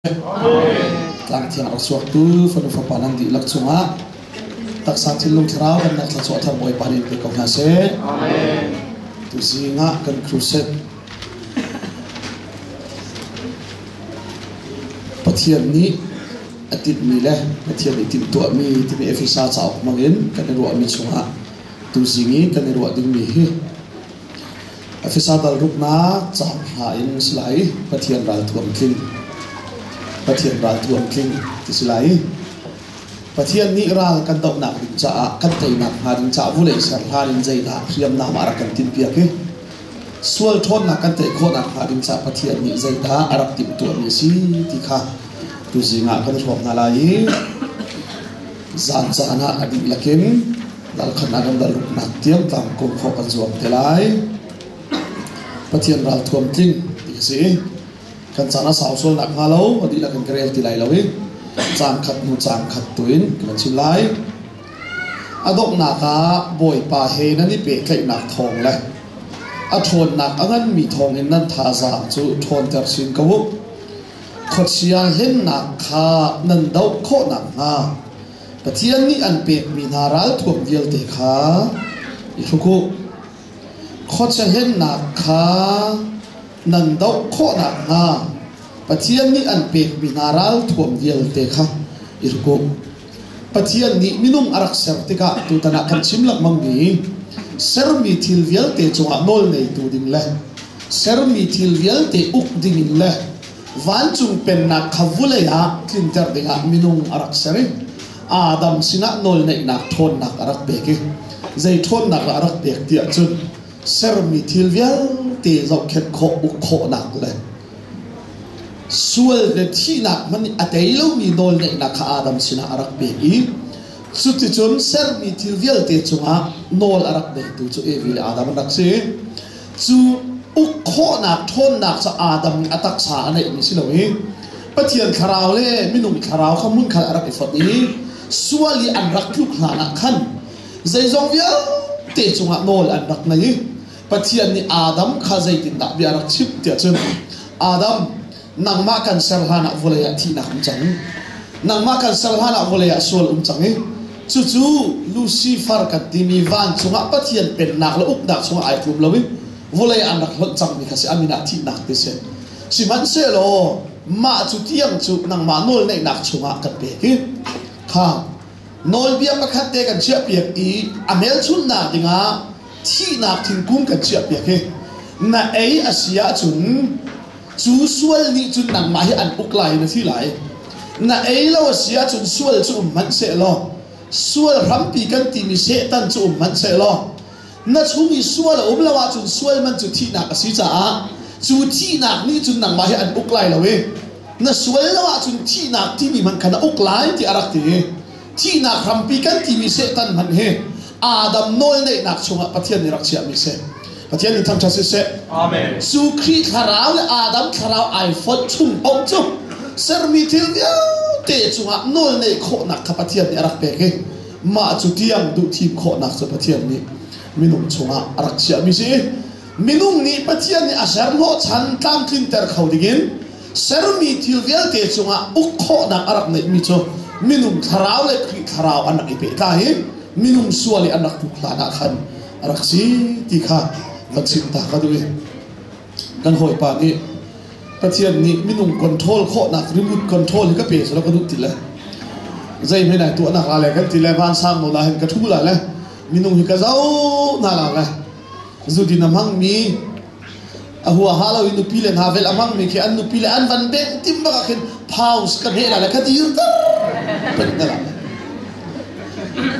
Tlangthiang rak suaktu fanu fapa nan dihlak cungah taksa thinlung thlarau damnak thluachuah thar Bawipa nih pe ko hna seh. Tuzing ah kan crusade Pathian nih a timhmi le Pathian nih timhtuahmi timi Efesa cauk hmangin kan i ruahmi chungah tuzing i kan i ruah dingmi hi Efesa dal ruknak caang hna in si lai Pathian ral thuam tling Pathian ral thuam tling ti si lai. Pathian nih ral kan dohnak ding caah kan teinak hnga ding caah vulei ser hlan in zeidah hriamnam a rak kan timhpiak i sual ṭhawnnak kan tei khawhnak hnga ding caah Pathian nih zeidah a rak timhtuahmi a si ti kha tuzing ah kan i hrawm hna lai i zan caan ah a dihlak in Ralkhatnak kan dal ruknak tiang tlangkawm khawh kan zuam te lai. Pathian ralthuam tling ti a si. Kan caan a sau sual nak hnga lo, a dihlak in ka rel ti lai lo i caan khat hnu caan khat tu in kan chim lai. A donghnak ah Bawipa he nan i pehtlaihnak thawng le a ṭhawnnak a nganmi thawngin nan thazaang cu ṭhawnter sin ko u. Khuachia hlennak kha nan doh khawh nakhnga Pathian nih an pekmi hna ralthuam vialte kha i hruk u. Khuachia hlennak kha nan doh khawh nakhnga Pathian nih an pekmi hna ralthuam vialte kha i hruk u. Pathian nih minung a rak ser tikah tutan ah kan chim lengmangmi sermi thil vialte cungah nawl ngeitu ding le sermi thil vialte uk dingin le Vancung pennak kha vulei ah tlinter dingah minung a rak ser i Adam sinah nawlneihnak ṭhawnnak a rak pek i zei ṭhawnnak dah a rak pek tiah cun sermi thil vialte zohkhenh khawh uk khawhnak le sual le thihnak hmanh nih a tei lomi nawlneihnak kha Adam sinah a rak pek i cuticun sermi thil vialte cungah nawl a rak neitu cu Evi le Adam an rak si. Cu uk khawhnak ṭhawnnak cu Adam nih a taksa a neihmi si lo i Pathian thlarau le minung thlarau kha hmunkhat a rak i fonh i sual i an rak tluk hlan ah khan zeizong vialte cungah nawl an rak ngei i Pathian nih Adam kha zeitindah bia a rak chimh tiah cun Adam nangmah kan ser hlan ah vawlei ah thihnak um cang nangmah kan ser hlan ah vawlei ah sual um cang i cucu Lucifer kan timi vancung ah Pathian pennak le uknak chungah ai tlum lo i vawlei an rak hlonh cangmi kha si a min ah thihnak ti si sihmanhsehlaw mah cu tiang cu nangmah nawl neihnak chungah kan pek i kha nawlbia pakhat te kan chiahpiak i a hmelchunhnak dingah thihnak thingkung kan chiahpiak hi na ei a si ahcun cu sual nih cun nangmah hi an uk lai na thi lai na ei lo a si ahcun sual cu um hmanh seh law sual hrampi kan timi Satan cu um hmanh seh law na chung i sual a um lo ahcun sual man cu thihnak a si caah cu thihnak nih cun nangmah hi an uk lai lo i na sual lo ahcun thihnak timi hmanh kha na uk lai ti a rak ti i thihnak hrampi kan timi Satan hmanh hi Adam nawlneihnak chungah Pathian nih rak chiahmi si. Pathian nih thangṭhat siseh. Amen. Cu Khrih thlarau le Adam thlarau ai fonh chung paoh cu sermi thil vialte cungah nawlneih khawhnak kha Pathian nih a rak pek i mah cu tiang duhthim khawhnak cu Pathian nih minung chungah a rak chiahmi si. Minung nih Pathian nih a ser hnawhchan tlamtlinter kho dingin sermi thil vialte cungah uk khawhnak a rak neihmi cu minung thlarau le Khrih thlarau an rak i pehtlai i minung sual i an rak tluk hlan ah khan a rak si ti kha van chim ta ka duh i kan hawipa nih Pathian nih minung control khawhnak remote control hi ka pe selaw ka duh ti le zei hme nai tuahnak la le kan ti le vansang nawl ah hin ka thu la le minung hi ka zoh hna la le zudin a hmangmi a huaha lo i nupi le hna vel a hmangmi khi an nupi le an van bengh tim bak ah khin pause ka hmeh la le ka dir tar peng na la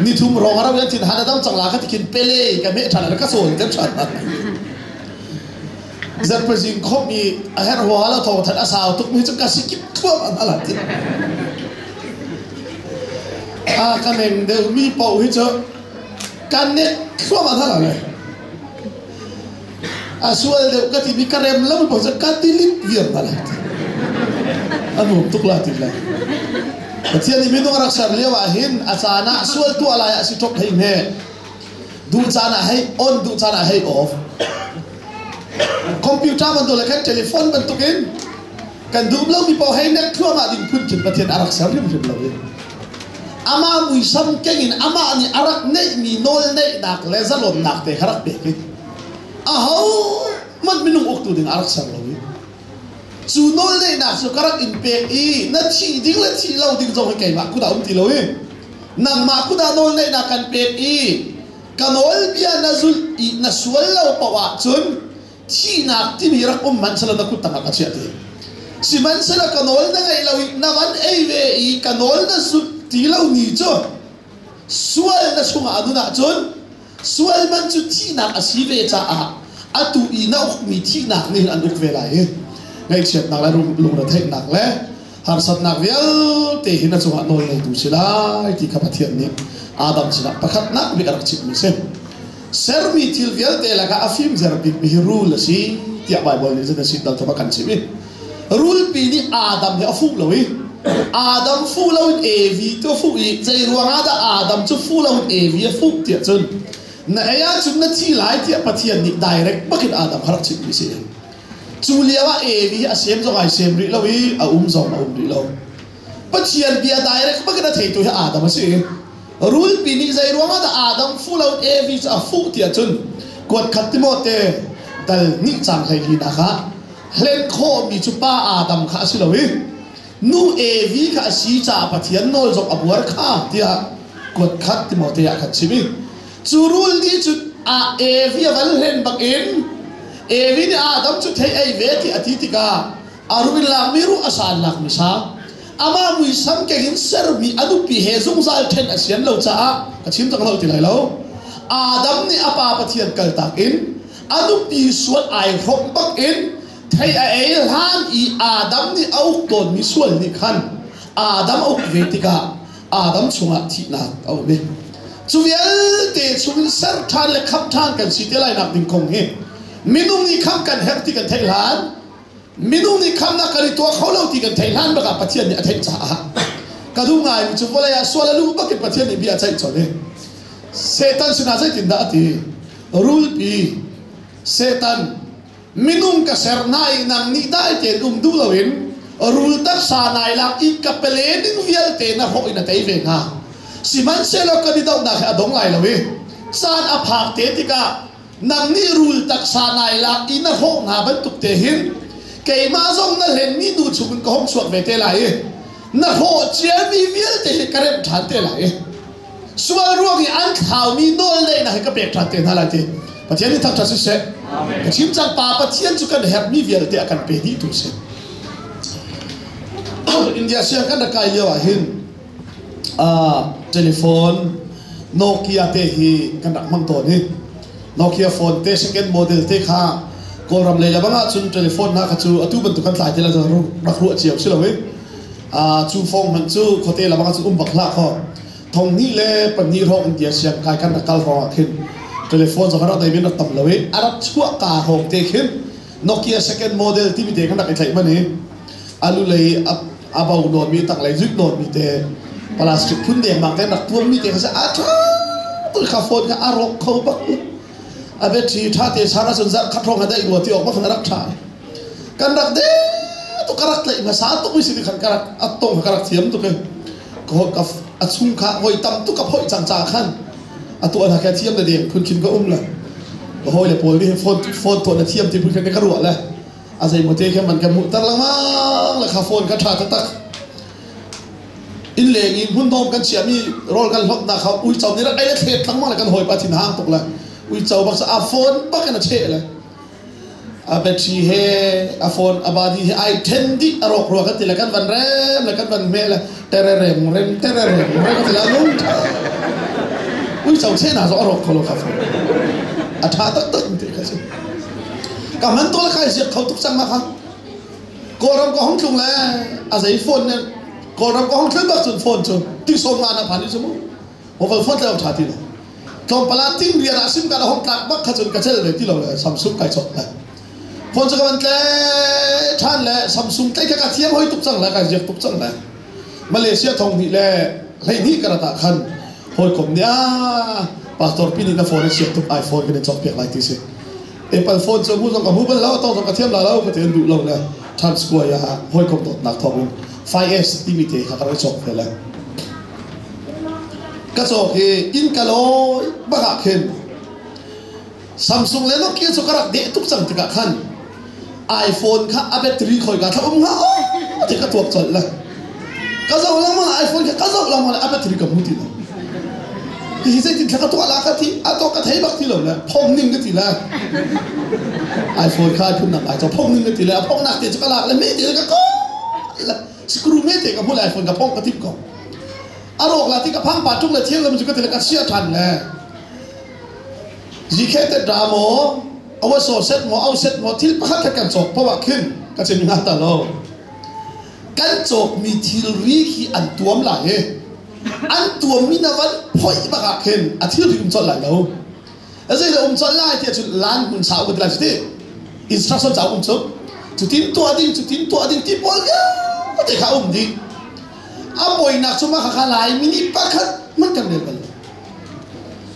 nithum rong a ro thin han a dam cang la ka ti khin pele ka hmeh than le ka sawn ter than zarpazing khom i a her huaha lo thong than a sau tuk mi cu ka si kip thuam an ala ti a ka meng deuh mi pau hi cu kan net thuam an ala le A sual deuh ka timi ka rem lo bang cu ka delete viar hna lai. A nuam tuk la ti lai. Pathian nih minung a rak ser lio ah hin a caan ah sual tuah lai ah si ṭop hei hme. Duh caan ah hei on, duh caan ah hei off. Computer bantuk le khan telephone bantukin Kan duh lomi paoh hei nek thluahmah ding phun khin Pathian a rak ser hrimhrim lo i amah muisam keng in amah nih a rak neihmi nawl neihnak le zalonnak te kha rak pek i aho hmanh minung uktu ding a rak ser lo i cu nawl neihnak cu ka rak in pek i na thih ding le thih lo ding zong hi keimah kut ah um ti lo i nangmah kut ah nawl neihnak kan pek i ka nawlbia na zulh i na sual lo paoh ahcun thihnak timi rak um hmanh selaw na kut tangah ka chiah ti. Sihmanhsehlaw ka nawl na ngaih lo i na van ei ve i ka nawl na zulh ti lo ni cu sual na chungah a nun ahcun sual man cu thihnak a si ve caah atu i na ukmi thihnak nih an uk ve lai i ngaihchiatnak le lungretheihnak le harsatnak vialte hi na cungah nawl ngeitu si lai ti kha Pathian nih Adam sinah pakhatnak bik a rak chimmi si. Sermi thil vialte lakah a fimzer bikmi hi rul a si tiah Baibal nih cun a si dal a kan chimh i rulpi nih Adam hi a fuh lo i Adam fuh loin Evi tu a fuh i zei ruangah dah Adam cu fuh loin Evi a fuh tiah cun na ei ahcun na thi lai tiah Pathian nih direct bakin Adam kha rak chimhmi si. Cu lio ah Evi hi a sem zong ai sem rih lo i a um zong a um rih lo. Pathian bia direct bakin a theitu hi Adam a si. Rulpi nih zei ruangah dah Adam fuh lo Evi cu a fuh tiah cun kuat khat Timote dal nih cang hlei linak ah hlen khawhmi cu pa Adam kha a si lo i nu Evi kha a si caah Pathian nawl zong a buar kha tiah kuat khat Timote ah khan chim i cu rul nih cun a Evi a van hlen bakin Evi nih Adam cu thei ei ve ti a ti tikah a ruh in lakmi ruh a sa in lakmi sa amah muisam keng in sermi a nupi he zungzal ṭhen a sian lo caah ka chim cang lo ti lai lo. Adam nih a pa Pathian kaltak in a nupi sual ai hrawmh bak in thei a ei hlan i Adam nih a uk tawnmi sual nih khan Adam a uk ve tikah Adam chungah thihnak a um i cu vialte chungin ser ṭhan le khamh ṭhan kan si te lai nak ding kong hi minung nih khamh kan herh ti kan theih hlan Minung nih khamnak kan i tuah kho lo ti kan theih hlan bak ah Pathian nih a theih caah ka duh ngaimi cu vawlei ah sual a luh bak in Pathian nih bia a ceih colh i Satan sinah zeitindah a ti? Rulpi Satan minung ka ser hna i nang nih dai tein um duh loin rul taksa nai lak i ka pele ding vialte na hrawh in a tei ve hnga. Sihmanhsehlaw kan i dohnak hi a dong lai lo i caan a phak te tikah Nang nih rul taksa nai lak i na hrawh hna bantuk te hin keimah zong na hlenmi nu chungin ka hong chuak ve te lai i na hrawh ciami vialte hi ka remh ṭhan te lai i sual ruang i an thlaumi nawl neihnak hi ka pek ṭhan te hna lai ti Pathian nih thangṭhat siseh. Ka chim cang pa Pathian cu kan herhmi vialte a kan pe dih tu si. India siang kan rak kai lio ah hin Telephone Nokia te hi kan rak hmang tawn i Nokia phone te second model te kha Kawlram lei le bang ahcun telephone hna kha cu atu bantuk kan tlai te la rak ruah cio si lo i cu phone hmanh cu khuate le bang ahcun um bak hlah khaw thong hnih le pahnih hrawng India siang kai kan rak kal hrawng ah khin telephone zong rak nei min rak tam lo i a rak chuah ka hrawng te khin Nokia second model timi te kan rak i tlaih man i alu lei a bo nawnmi tanglei zuih nawnmi te plastic phun dengmang te rak tuammi te kha a ṭha tuk kha phone kha a rawk kho bak a battery ṭha te chan ahcun zarh khat hrawng a daih rua ti awk bak khan a rak ṭha kan rak de tuk ka rak tlaih hmasa tuk mi si ti khan ka rak a tong ka rak thiam tuk i ka a chung kha voi tam tuk ka phoih cang ca khan a tuah na kha thiam na deng phun khin ka um le ka hawi le pawl nih phone phone tuah na thiam ti phun khin ka ruah le a zeimaw te khin man kan hmuhter lengmang le kha phone kha ṭha taktak. Inn leng i hmundawm kan chiahmi rawl kan hlawtnak kha uico nih rak ei le thlet lengmang le kan hawipa thin hang tuk le uico bak a phone bak in a cheh le a battery he a phone a body he ai then dih a rawk rua kan ti le kan van rem le kan van hmeh le tere rem rem tere rem rem ti le lung ṭha uico cheh na zong a rawk kho lo kha phone a ṭha taktak ti kha si. Ka hman tuk le kai ziak kho tuk cang ma kha. Kawlram ka hong tlung le a zei phone ne Kawlram ka hong tlun bak cun phone cu ti som nga na phan i cu mu. Mobile phone tlai tha ti lo. Tlawmpal ah ting rian ah sim ka na hong tlak bak kha cun ka cel ve ti lo le Samsung kai chok le. Phone cu ka van tle than le Samsung tlai kha ka thiam hoi tuk cang le kai ziak tuk cang le. Malaysia thong hnih le 12 ka rat ah khan hawikom nih ah pastor pi nih na phone a chiat tuk iPhone kan in cawk piak lai ti si. Apple phone cu mu zong ka hmu bal lo, tong zong ka thiam la lo, ka ti an duh lo le. Times Square ah hawikom dawtnak thawngin 5S timi te kha ka rak i cawk ve le. Ka cawk i inn ka lawi bak ah khin Samsung le Nokia cu ka rak deh tuk cang tikah khan iPhone kha a battery khoi ka thla um hnga aw ti ka tuak colh le ka zoh lengmang iPhone kha ka zoh lengmang le a battery ka hmu ti lo. Hihi zeitin thla ka tuah la ka ti a to ka thei bak ti lo le phong ning ka ti le iPhone kha phun nak ai cho phong ning ka ti le a phong nak te cu ka lak le me te ka ko le screw me te ka hmu le iPhone ka phong ka tip ko. A rawk la ti ka phang pa tuk le thiang lam cu ka ti le ka chia than le Zikhe te da maw awa so set maw au set maw thil pakhat khat kan cawk poah khin ka chim nga ta lo. Kan cawkmi thilri khi an tuam lai i an tuammi na van phoih bak ah khin a thilri um colh lai lo. Zei dah um colh lai tiah cun lan hmun sa um lai ti instruction ca um cu cutin tuah ding cutin tuah ding ti pawl vialte kha um dih. A poinak cu mah kha lai mini pakhat hmanh kan rel bal lo.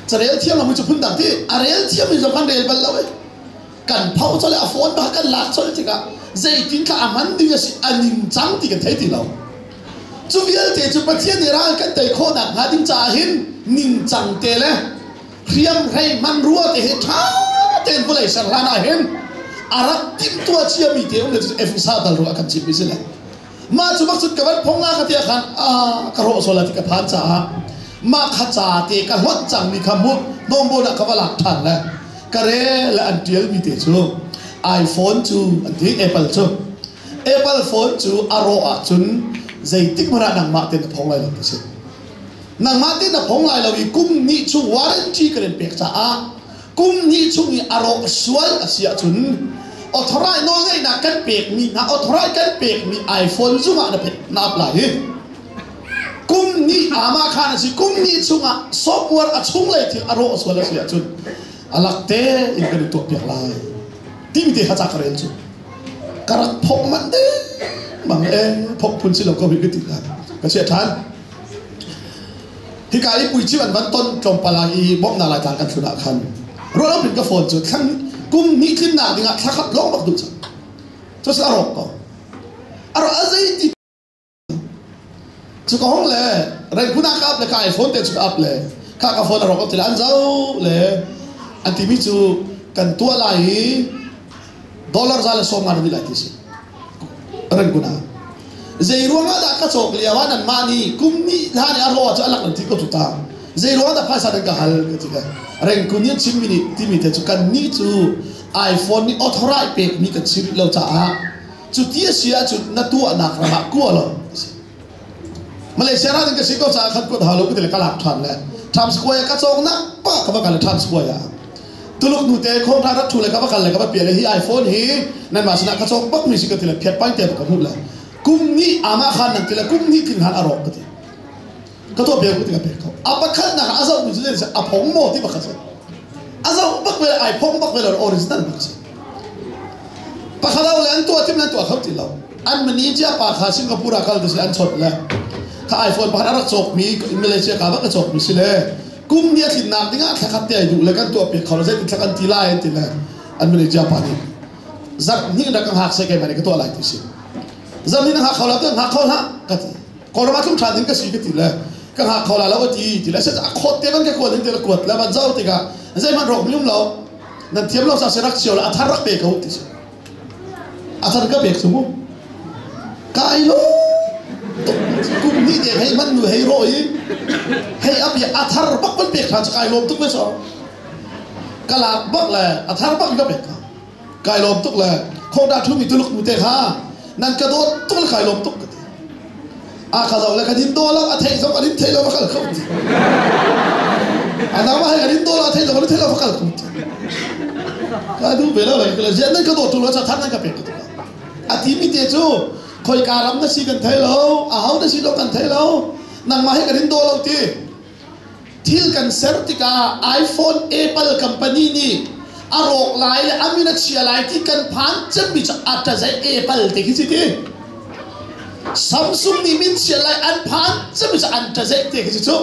Carel thiam lo mi cu phundang ti a rel thiam mi zong kan rel bal lo i kan phoh colh i a phone bak kan lak colh tikah zeitin thla a hman ding a si a ningcang ti kan thei ti lo. Cu vialte cu Pathian nih ral kan tei khawh nakhnga ding caah hin ningcang te le hriamhrei hmanrua te hi ṭha tein vawlei ser hlan ah hin a rak timhtuah ciami te um le cu Efesa dal ruah kan chimmi si le mah cu bak cun ka van phong la ka ti ah khan a ka rawh sual ti ka phan caah mah kha ca te ka hlonh cangmi kha mu hnawmbawn ah ka va lak ṭhan le ka re le an ṭialmi te cu iPhone cu an ti Apple cu Apple phone cu a rawh ahcun zeitik hmanh ah nangmah tein na phong lai lo ti si nangmah tein na phong lai lo i kum hnih chung warranty kan in pek caah kum hnih chung i a rawh sual a si ahcun authorize nawlngeihnak kan pekmi hna authorize kan pekmi iPhone zungah na pek na ap lai hi kum hnih ama khan a si kum hnih chungah software a chunglei thil a rawh sual a si ahcun a lak te in kan i tuah piak lai timi te kha ca ka rel cu ka rak phok manh ding bang e phok phun si lo ko hi ka ti la ka chia ṭhan Hika i puicim an van ton tlawmpal ah i bawmhnak Laitlang kan thlun ah khan ruahlo pin ka phone cu thlan kum hnih tlinnak dingah thla khat lawng bak duh cang. Cucu a rawk ko. A rawk a zei ti cu ka hong le Rangoon ah ka up le ka iPhone te cu ka up le kha ka phone a rawk ti le an zoh le an timi cu kan tuah lai i dollar za le 50 na dih lai ti si. Rangoon ah. Zei ruangah dah ka cawk lio ah nanmah nih kum hnih hlan i a rawh cu a lak nan ti ko cu ta. Zei ruangah dah phaisa nan ka hal ka ti ka. Rangoon nih an chimmi nih timi te cu kannih cu iPhone nih authorize pekmi kan si rih lo caah cu ti a si ahcun na tuahnak ram ah kua lo. Malaysia ram in ka si ko caah khan kuat hau lo ka ti le ka lak ṭhan le Times Square ka cawknak pa ka va kal le Times Square ah Tuluk nute khawngṭha rak ṭhu le ka va kal le ka va pial le hi iPhone hi nanmah sinah ka cawk bakmi si ka ti le phiat paing te ka hmuh le kum hnih amah khan nan ti le kum hnih tling han a rawk ka ti ka tuah piak ti ka pek ko a pakhatnak a zoh mi cu a phong maw ti pakhat si a zoh bak ve ai phong bak ve lo original bak si pakhat le an tuah tim an tuah kho ti lo an manager pa kha Singapore ah kal ti si an chawt le kha iPhone pakhat a rak cawk mi Malaysia ka bak a cawk mi si le kum ni a tlinnak dingah thla khat te ai duh le kan tuah piak kho lo zeitin thla kan ti lai an ti le an manager pa nih zarh hnih rak ka hngak se keimah nih ka tuah lai ti si zarh hnih na hngak kho lo te hngak kho hlah ka ti kawlram ah tlung ṭhan ding ka si ka ti le ka hngak kho la lo a ti ti le a khawt te ban ka kuat ding te le kuat le ban zau tikah zeihmanh rawk mi um lo nan thiam lo sa se rak sio le a thar rak pe ko ti si A thar ka pek cu mu. Kai lo kum hnih deng hei man nu hei ro i hei a bia a thar bak ban pek ṭhan cu kai lawm tuk ve so. Ka lak bak le a thar bak ka pek ka. Kai lawm tuk le khoda thu mi tuluk mu te kha nan ka dawt tuk le kai lawm tuk ka ti. A ka zo le ka din do lo a theih zong an in thei lo va kal kho ti. A nangmah he kan in do lo a thei lo kan thei lo va kal kho ti. Ka duh ve lo le ka zian nan ka dawt tu lo cha than nan ka pek ka ti. A ti mi te cu khoi ka ram na si kan thei lo a ho na si lo kan thei lo nangmah he kan in do lo ti. Thil kan ser tikah iPhone Apple company nih a rawk lai le a min a chia lai ti kan phan cemmi cu a ṭazai Apple te khi si ti. Samsung nih min chia lai an phan cemmi cu an ṭazai te khi si cu.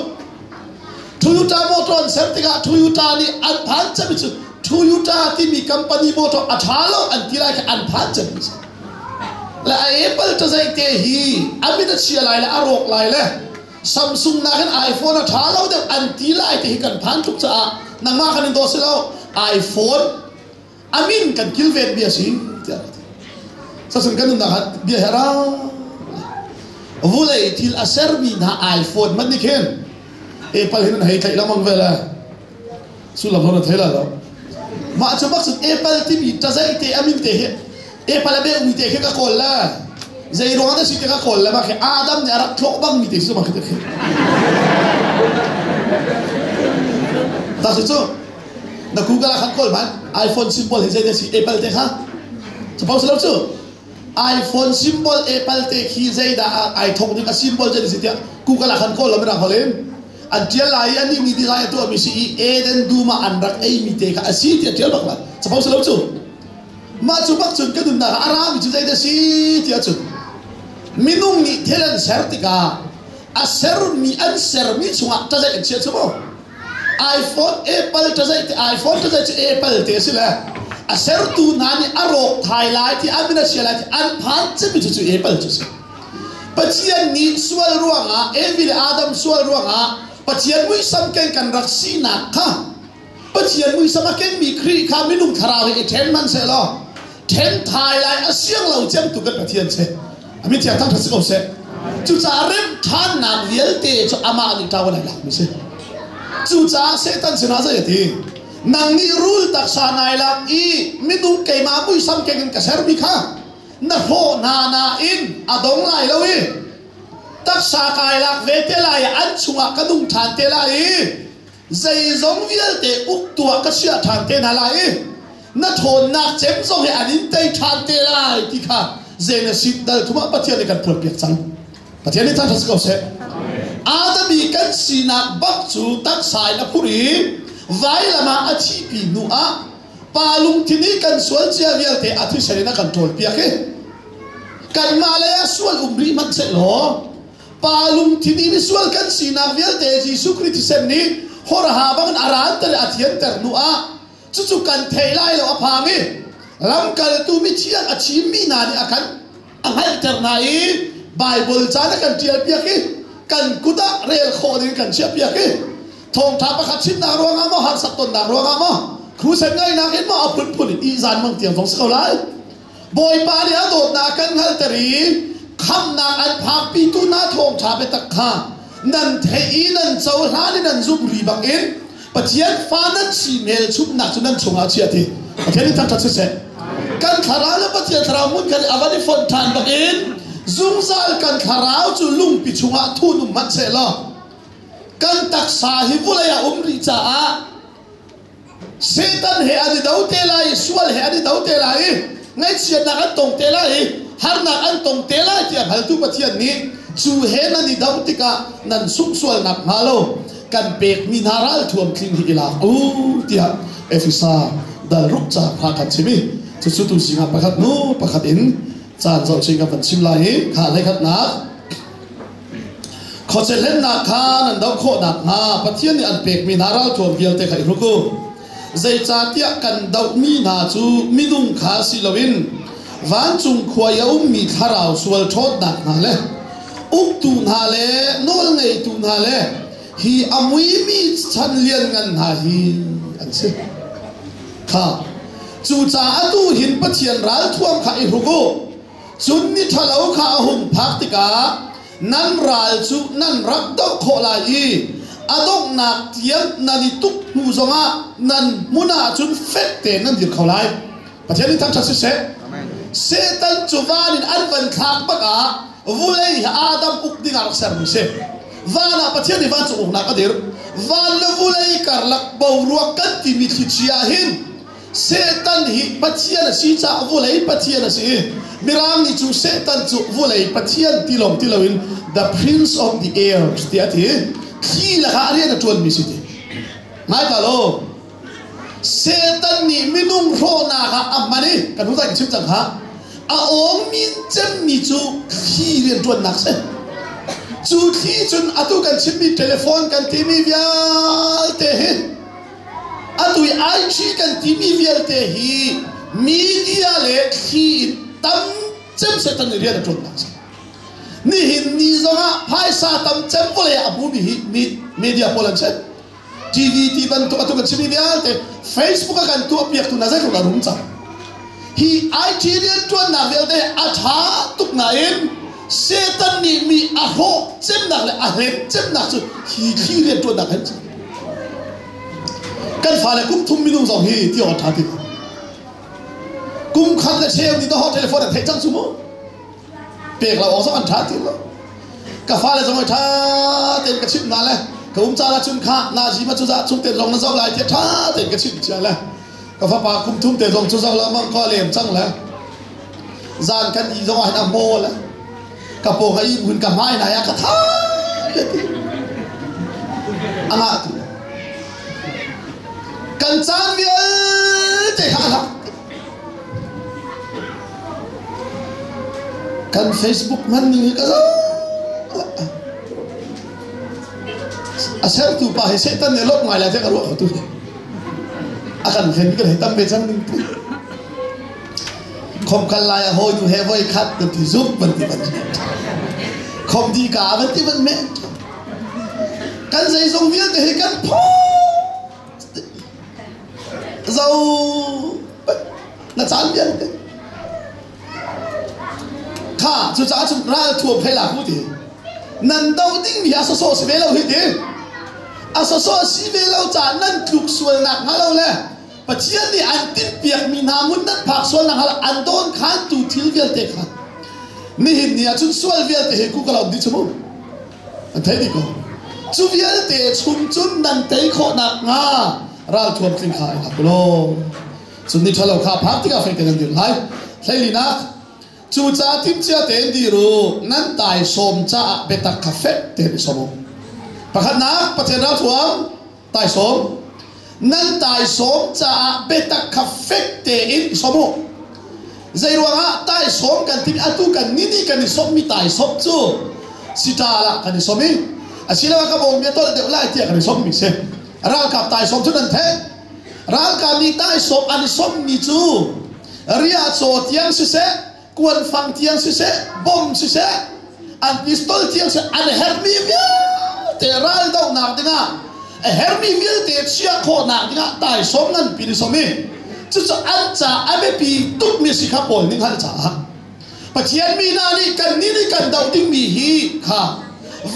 Toyota motor an ser tikah Toyota nih an phan cemmi cu Toyota timi company motor a ṭha lo an ti lai khi an phan cemmi si. Le a Apple ṭazaih te hi a mit a chia lai le a rawk lai le Samsung nakin iPhone a ṭha lo deuh an ti lai ti hi kan phan tuk caah nangmah kan in daw si lo iPhone a min kan kilven bia si tiah ka ti. Sasung kan nunnak ah bia he ra vulei thil a sermi hna iPhone man nih khin Apple hin an hei tlaih lengmang ve le sullam hon an thei lai lo. Mah cu bak cun Apple timi ṭazaih te a min te hi Apple a beuhmi te khi ka kawl le zei ruang dah si te ka kawl le mah khi Adam nih a rak thlawh bangmi te si mah khi te khi. Tak cu na Google ah khan kawl hmanh iPhone symbol hi zei dah si Apple te kha suppose si lo cu iPhone symbol Apple te khi zeidah ai thawk ding a symbol zei si tiah Google ah khan kawl lo mirang holh in an tial lai i anih mi design a tuahmi si i Eden dum ah an rak eimi te kha a si tiah tial bak lai suppose si lo cu mah cu bak cun ka nunnak ah a rami cu zeidah si tiah cun minung nih thil an ser tikah a sermi an sermi chungah ṭazaih an chiah cu mu iPhone Apple ṭazaih te iPhone ṭazaih cu Apple te a si le a sertu hna nih a rawk thai lai ti an min a chia lai ti an phan cemi cu cu Apple cu si Pathian nih sual ruangah Evi le Adam sual ruangah Pathian muisam keng kan rak sinak kha Pathian muisam a kengmi Khrih kha minung thlarau he i ṭhen hmanhsehlaw ṭhen thai lai a siang lo cemtu kan Pathian si. A min thiang thangṭhat si ko seh. Cucaah remh ṭhannak vialte cu amah nih ṭau a lai lakmi si. Cucaah Satan sinah zei a ti? Nang nih rul taksa nai lak i minung keimah muisam keng in ka sermi kha na hrawh hna nain a dong lai lo i taksa kai lak ve te lai i an chungah ka nung ṭhan te lai i zeizong vialte uktu ah ka chiah ṭhan te hna lai i na ṭhawnnak cem zong hi an in tei ṭhan te lai ti kha Genesis dal thum ah Pathian nih kan phuanpiak cang. Pathian nih thangṭhat si ko seh. Adam i kan sinak bak cu taksa in a phurh i vailam ah a thihpi hnu ah pa lungthin i kan sual cia vialte a thisen in a kan ṭawlpiak i kanmah lei ah sual um rih hmanh seh law Pa lungthin i misual kan sinak vialte Jesuh Khrih thisen nih horha bangin a ranter i a thianter hnu ah cucu kan theih lai lo a phang i lamkaltu mithiang a thimmi hna nih a kan a hngalhter hna i Baibal caan a kan ṭialpiak i kan kut ah rel khawh ding kan chiahpiak i thawngṭha pakhat chimnak ruangah maw harsat tonnak ruangah maw crusade ngaihnak in maw a phunphun in ihzan mang tiang zong si ko lai Bawipa nih a dawtnak a kan hngalhter i khamhnak an phakpitu hna thawngṭha biatak kha nan theih i nan cohlan i nan zumh ri bangin Pathian fa nan si hmelchunhnak cu nan chungah a chiah ti Pathian nih thangṭhat siseh. Kan thlarau le Pathian thlarau hmun khat i a van i fonh ṭhan bangin zungzal kan thlarau cu lungpi chungah thun um hmanh sehlaw kan taksa hi vawlei ah um rih caah Satan he an i do te lai i sual he an i do te lai i ngaihchiatnak an tong te lai i harnak an tong te lai tiah hngaltu Pathian nih cu he nan i do tikah nan sungh sualnak hnga lo kan pekmi hna ralthuam tling hi i lak u tiah Efesa dal ruk ca kha kan chim i cucu tu zingah pakhat hnu pakhat in caan zoh chin kan van chim lai i kha hlei-khatnak Khuachia hlennak kha nan doh khawh nakhnga Pathian nih an pekmi hna ralthuam vialte kha i hruk u. Zeicahtiah kan dohmi hna cu minung kha si loin vancung khua i a ummi thlarau sual ṭhawnnak hna le uktu hna le nawlngeitu hna le hi a muimi chan lianngan hna hi an si. Kha cucaah atu hin Pathian ralthuam kha i hruk u. Cun ni ṭhalo kha a hung phak tikah nan ral cu nan rak doh khawh lai i a donghnak tiang nan i tuk hnu zongah nan hmun ah cun fek tein nan dir kho lai. Pathian nih thangṭhat siseh. Satan cu van in an van thlak bak ah vulei hi Adam uk ding ah rak sermi si. Van ah Pathian nih vancung uknak a dirh. Van le vulei karlak boruak kan timi thlichia ah hin Satan hi Pathian a si caah vawlei Pathian a si i Mirang nih cu Satan cu vawlei Pathian ti lawng ti loin the prince of the air tiah a ti. Thli lakah rian a ṭuanmi si ti. Ngai ta lo. Satan nih minung hrawhnak ah a hman i kan hnu ka chim cang kha a awng min cemmi cu thli rian ṭuannak si. Cu thli cun atu kan chimmi telephone kan timi vialte hi Atu i IT kan timi vialte hi media le thli in tam cem Satan nih rian a ṭuannak a si. Nihin ni zongah phaisa tam cem vawlei ah a hmumi hi media pawl an si. TV ti bantuk atu kan chimmi vialte Facebook a kan tuahpiaktu hna zeitluk dah rum cang. Hi IT rianṭuannak vialte a ṭha tuk nain Satan nih mi a hrawh cemnak le a hlen cemnak cu hi thli rianṭuannak hin si. Kan fale kum thum minung zong hi ti awk a ṭha ti. Kum khat le cheu ni dawh telephone an theih cang cu mu. Pek lo awk zong an ṭha ti lo. Ka fale zong ṭha tein ka chimh hna le ka um caan ahcun kha nazi ma cu za chung te zong na zoh lai tiah ṭha tein ka chimh cia le ka fapa kum thum te zong cu zoh lengmang ko a lem cang le zan kan i zong ah hin a maw le ka pawng a ih hun ka hmai nai ah ka tha le ti a ngah ti kan caan vialte kha a lak. Kan Facebook hman ning hi ka zoh. A sertu pa hi Satan nih lawmh ngai lai tiah ka ruah ko tu. A kan hlen kan hei tam ve cang ning ti. Khom kal lai a hawi nu he voi khat kan ti zuk ban ti ban. Khom di ka ban ti ban me. Kan zeizong vialte hi kan phaw Zo na caan vialte kha cucaah cun ral thuam hlei la ku ti nan do dingmi a sawsawh si ve lo hi ti a sawsawh si ve lo caah nan tluk sualnak hnga lo le Pathian nih an tinhpiakmi hna mun nan phak sualnak hnga lo an dawn khantu thil vialte kha nihin ni ah cun sual vialte he ku ka lo dih chu mu. An theih dih ko. Cu vialte chung cun nan tei khawh nakhnga ralthuam tling kha i lak u law cun ni ṭhalo kha phak tikah fek tein nan dir lai. Hleilinak, cucaah timhcia tein dir u, nan taisawm caah biatak kha fek tein i sawm u. Pakhatnak, Pathian ralthuam, taisawm. Nan taisawm caah biatak kha fek tein i sawm u. Zeiruangah taisawm kan timi atu kan ni nih kan i sawmmi taisawm cu siṭal ah kan i sawm i asiloah ka bawm a tolh deuh lai tiah kan i sawmmi si. Ralkap taisawm cu nan theih. Ralkap nih taisawm an i sawmmi cu riahcaw tiang siseh, kuanfang tiang siseh, bom siseh, an pistol tiang siseh, an herhmi vialte raldohnak dingah a herhmi vialte chiah khawhnak dingah taisawm nganpi ni sawm i cucu an ca a biapi tukmi si kha Paul nih hngalh caah Pathian mi hna nih kannih nih kan doh dingmi hi kha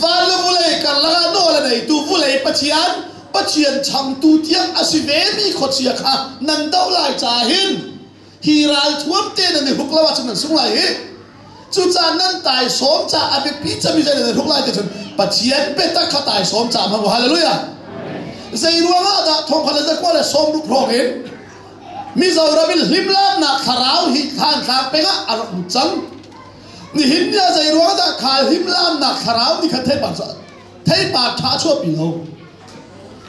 van le vulei karlak ah nawl a neitu vulei Pathian Pathian changtu tiang a si vemi khuachia kha nan doh lai caah hin hi ralthuam te nan i hruk lo ahcun nan sung lai hi. Cucaah nan taisawm ca a biapi cemi zei nan i hruk lai ti cun Pathian biatak kha taisawm ca hmang u. Hallelujah. Zei ruangah dah thongkhat le zakua le sawmruk hrawng in Mizoram in hlimlamnak thlarau hi thlantlang peng ah a rak lut cang. Nihin ni ah zei ruangah dah kha hlimlamnak thlarau nih khan theipar theipar ṭha a chuahpi lo.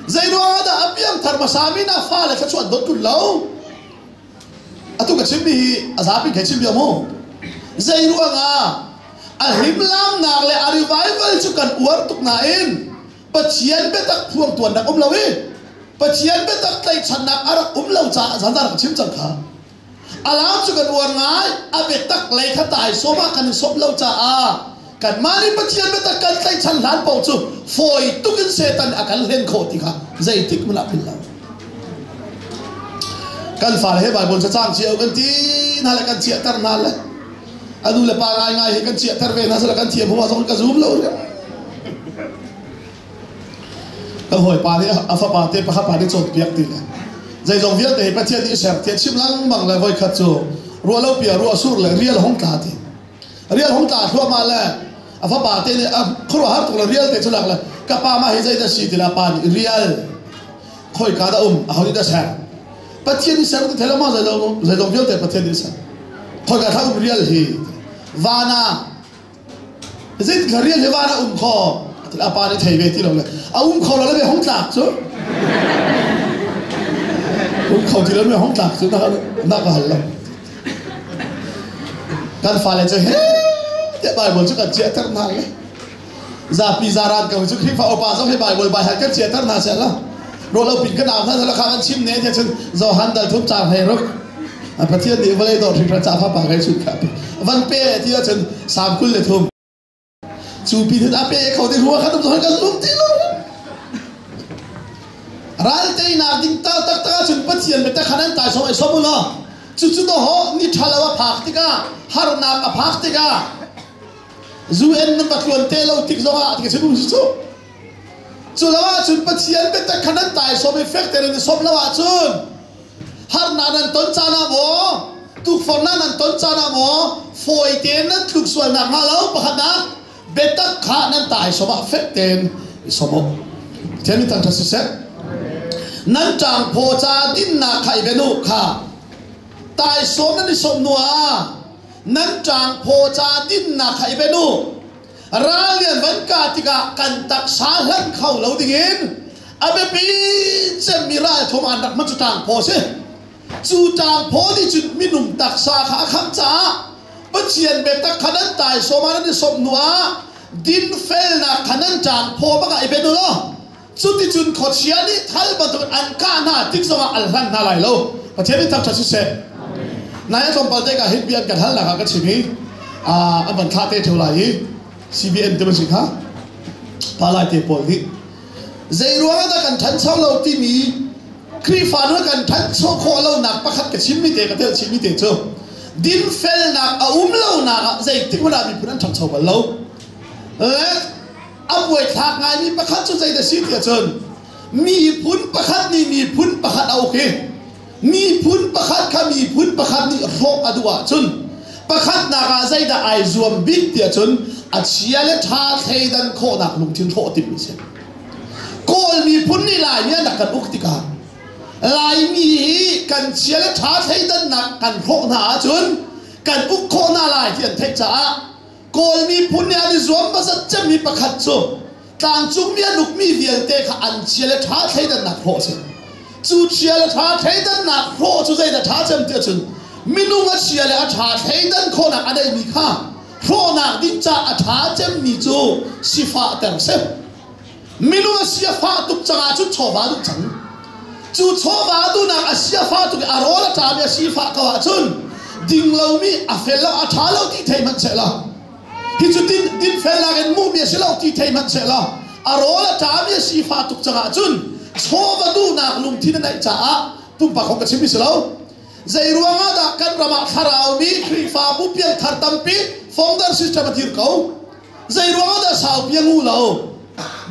Zei ruangah dah a piangthar hmasa mi na fale kha chuan dot kun lo. Atu ka chimmi hi a zapi khe chim bia mu. Zei ruangah a hlimlamnak le a revival cu kan uar tuk nain Pathian biatak phuang tuannak um lo i Pathian biatak tlaihchannak a rak um lo caah zanzan ka chim cang kha. Alam cu kan uar ngai a biatak lei kha taisawm ah kan i sawm lo caah kanmah nih Pathian biatak kan tlaihchan hlan paoh cu fawi tuk in Satan a kan hlen khawh ti kha zeitik hmanh ah philh lo. Kan fale he Bible cacang cio kan ti hna le kan chiahter hna le a nu le pa ngaingai hi kan chiahter ve hna sala kan thiam huma zong ka zum lo. Kan hawipa nih a fapa te pakhat pa nih cawnpiak ti le zeizong vialte hi Pathian nih ser tiah chim lengmang le voikhat cu ruah lo pia ruah sur le rial hong tla ti rial hong tla thluahmah le a fapa te nih a khuaruahhar tuk le rial te cu lak le ka pa mah hi zeidah si ti le a pa nih rial khoika dah um aho nih dah ser Pathian nih ser ti thei lo ma zeizong vialte Pathian nih ser khoika thla um rial hi van ah zeitin thla rial hi van ah um kho a pa nih thei ve ti lo le a um kho lo le hong tlak cu um kho ti lo me hong tlak cu na ka hal lo Kan fale cu he tiah Bible cu kan chiahter hna le zapi zaran ko cu Khrihfa upa zong hi Bible bai kan chiahter hna seh la ruah lo pin kan au hna la kha kan chim ne tiah cun Johan dal thum cang hei ruk Pathian nih vawlei dawt hringhran ca fa pa kai chun kha. Van pe ti ahcun Salm 23. Cu pin hin a pe kho ding rua khan um kan zum ti lo. Ral teinak ding ta taktak ahcun Pathian biatak khan an tai song ai som u law cucu to ho ni ṭha lo a phak tikah harnak a phak tikah UN nan va tluan te lo tik zongah ti ka chim cu cu lo ahcun Pathian biatak khan an tai som i fek tein i som lo ahcun harnak nan ton caan ah maw tukforhnak nan ton caan ah maw fawi tein nan tluk sual nak hnga lo pakhatnak biatak kha nan tai som ah fek tein i som u. Pathian min thangṭhat siseh. Nan ṭangphaw ca dinnak kha i ben u kha taisawm nan i sawm hnu ah nan ṭangphaw ca dinnak kha i ben u. Ral lian van ka tikah kan taksa hlanh kho lo dingin a biapi cemmi ralthum an rak hman cu ṭangphaw a si. Cu ṭangphaw nih cun minung taksa kha a khamh caah Pathian biatak kha nan taisawm ah nan i sawmh hnu ah dinfelnak kha nan ṭangphaw bak ah i ben u law cuticun khuachia nih thal bantuk an kah hna tik zongah an hlan hna lai lo. Pathian nih thangṭhat siseh. Nai a tlawmpal te ka hin bia an kan halnak ah ka chim i an van thlah te ṭheo lai i CBN te si kha palai te pawl nih zei ruangah dah kan ṭhancho lo timi Khrihfa nu kan ṭhancho khawh lonak pakhat ka chimmi te ka telh chimmi te cu dinfelnak a um lonak ah zeitik hmanh ah miphun an ṭhangcho bal lo. Le a buaithlak ngaimi pakhat cu zeidah si ti ahcun miphun pakhat nih miphun pakhat a uk i miphun pakhat kha miphun pakhat nih hrawh a duh ahcun pakhatnak ah zeidah ai zuam bik ti ahcun a chia le ṭha thleidan khawhnak lungthin hrawh timh a si. Kawl miphun nih Laimi an rak kan uk tikah Laimi hi kan chia le ṭha thleidannak kan hrawh hna ahcun kan uk khawh hna lai ti an theih caah Kawl miphun nih an i zuam hmasat cemmi pakhat cu tlangcungmi an ukmi vialte kha an chia le ṭha thleidannak hrawh a si. Cu chia le ṭha thleidannak hrawh cu zeidah ṭha cem ti ahcun minung a chia le a ṭha thleidan khawhnak a neihmi kha hrawhnak ding caah a ṭha cemmi cu sifahter si. Minung a si a fah tuk cang ahcun chawva duh cang. Cu chawva duhnak a si a fah tuk i a rawl a ṭam i a sifah ko ahcun ding lomi a fel lo a ṭha lo ti thei hmanh seh law hi cu din dinfelnak in hmuhmi a si lo ti thei hmanh seh law a rawl a ṭam i a sifah tuk cang ahcun chawva duhnak lungthin a neih caah pumpak kong ka chimmi si lo. Zei ruangah dah kan ram ah thlarau mi Khrihfabu piangthar tampi founder system a dir ko? Zei ruangah dah saupi a ngu lo?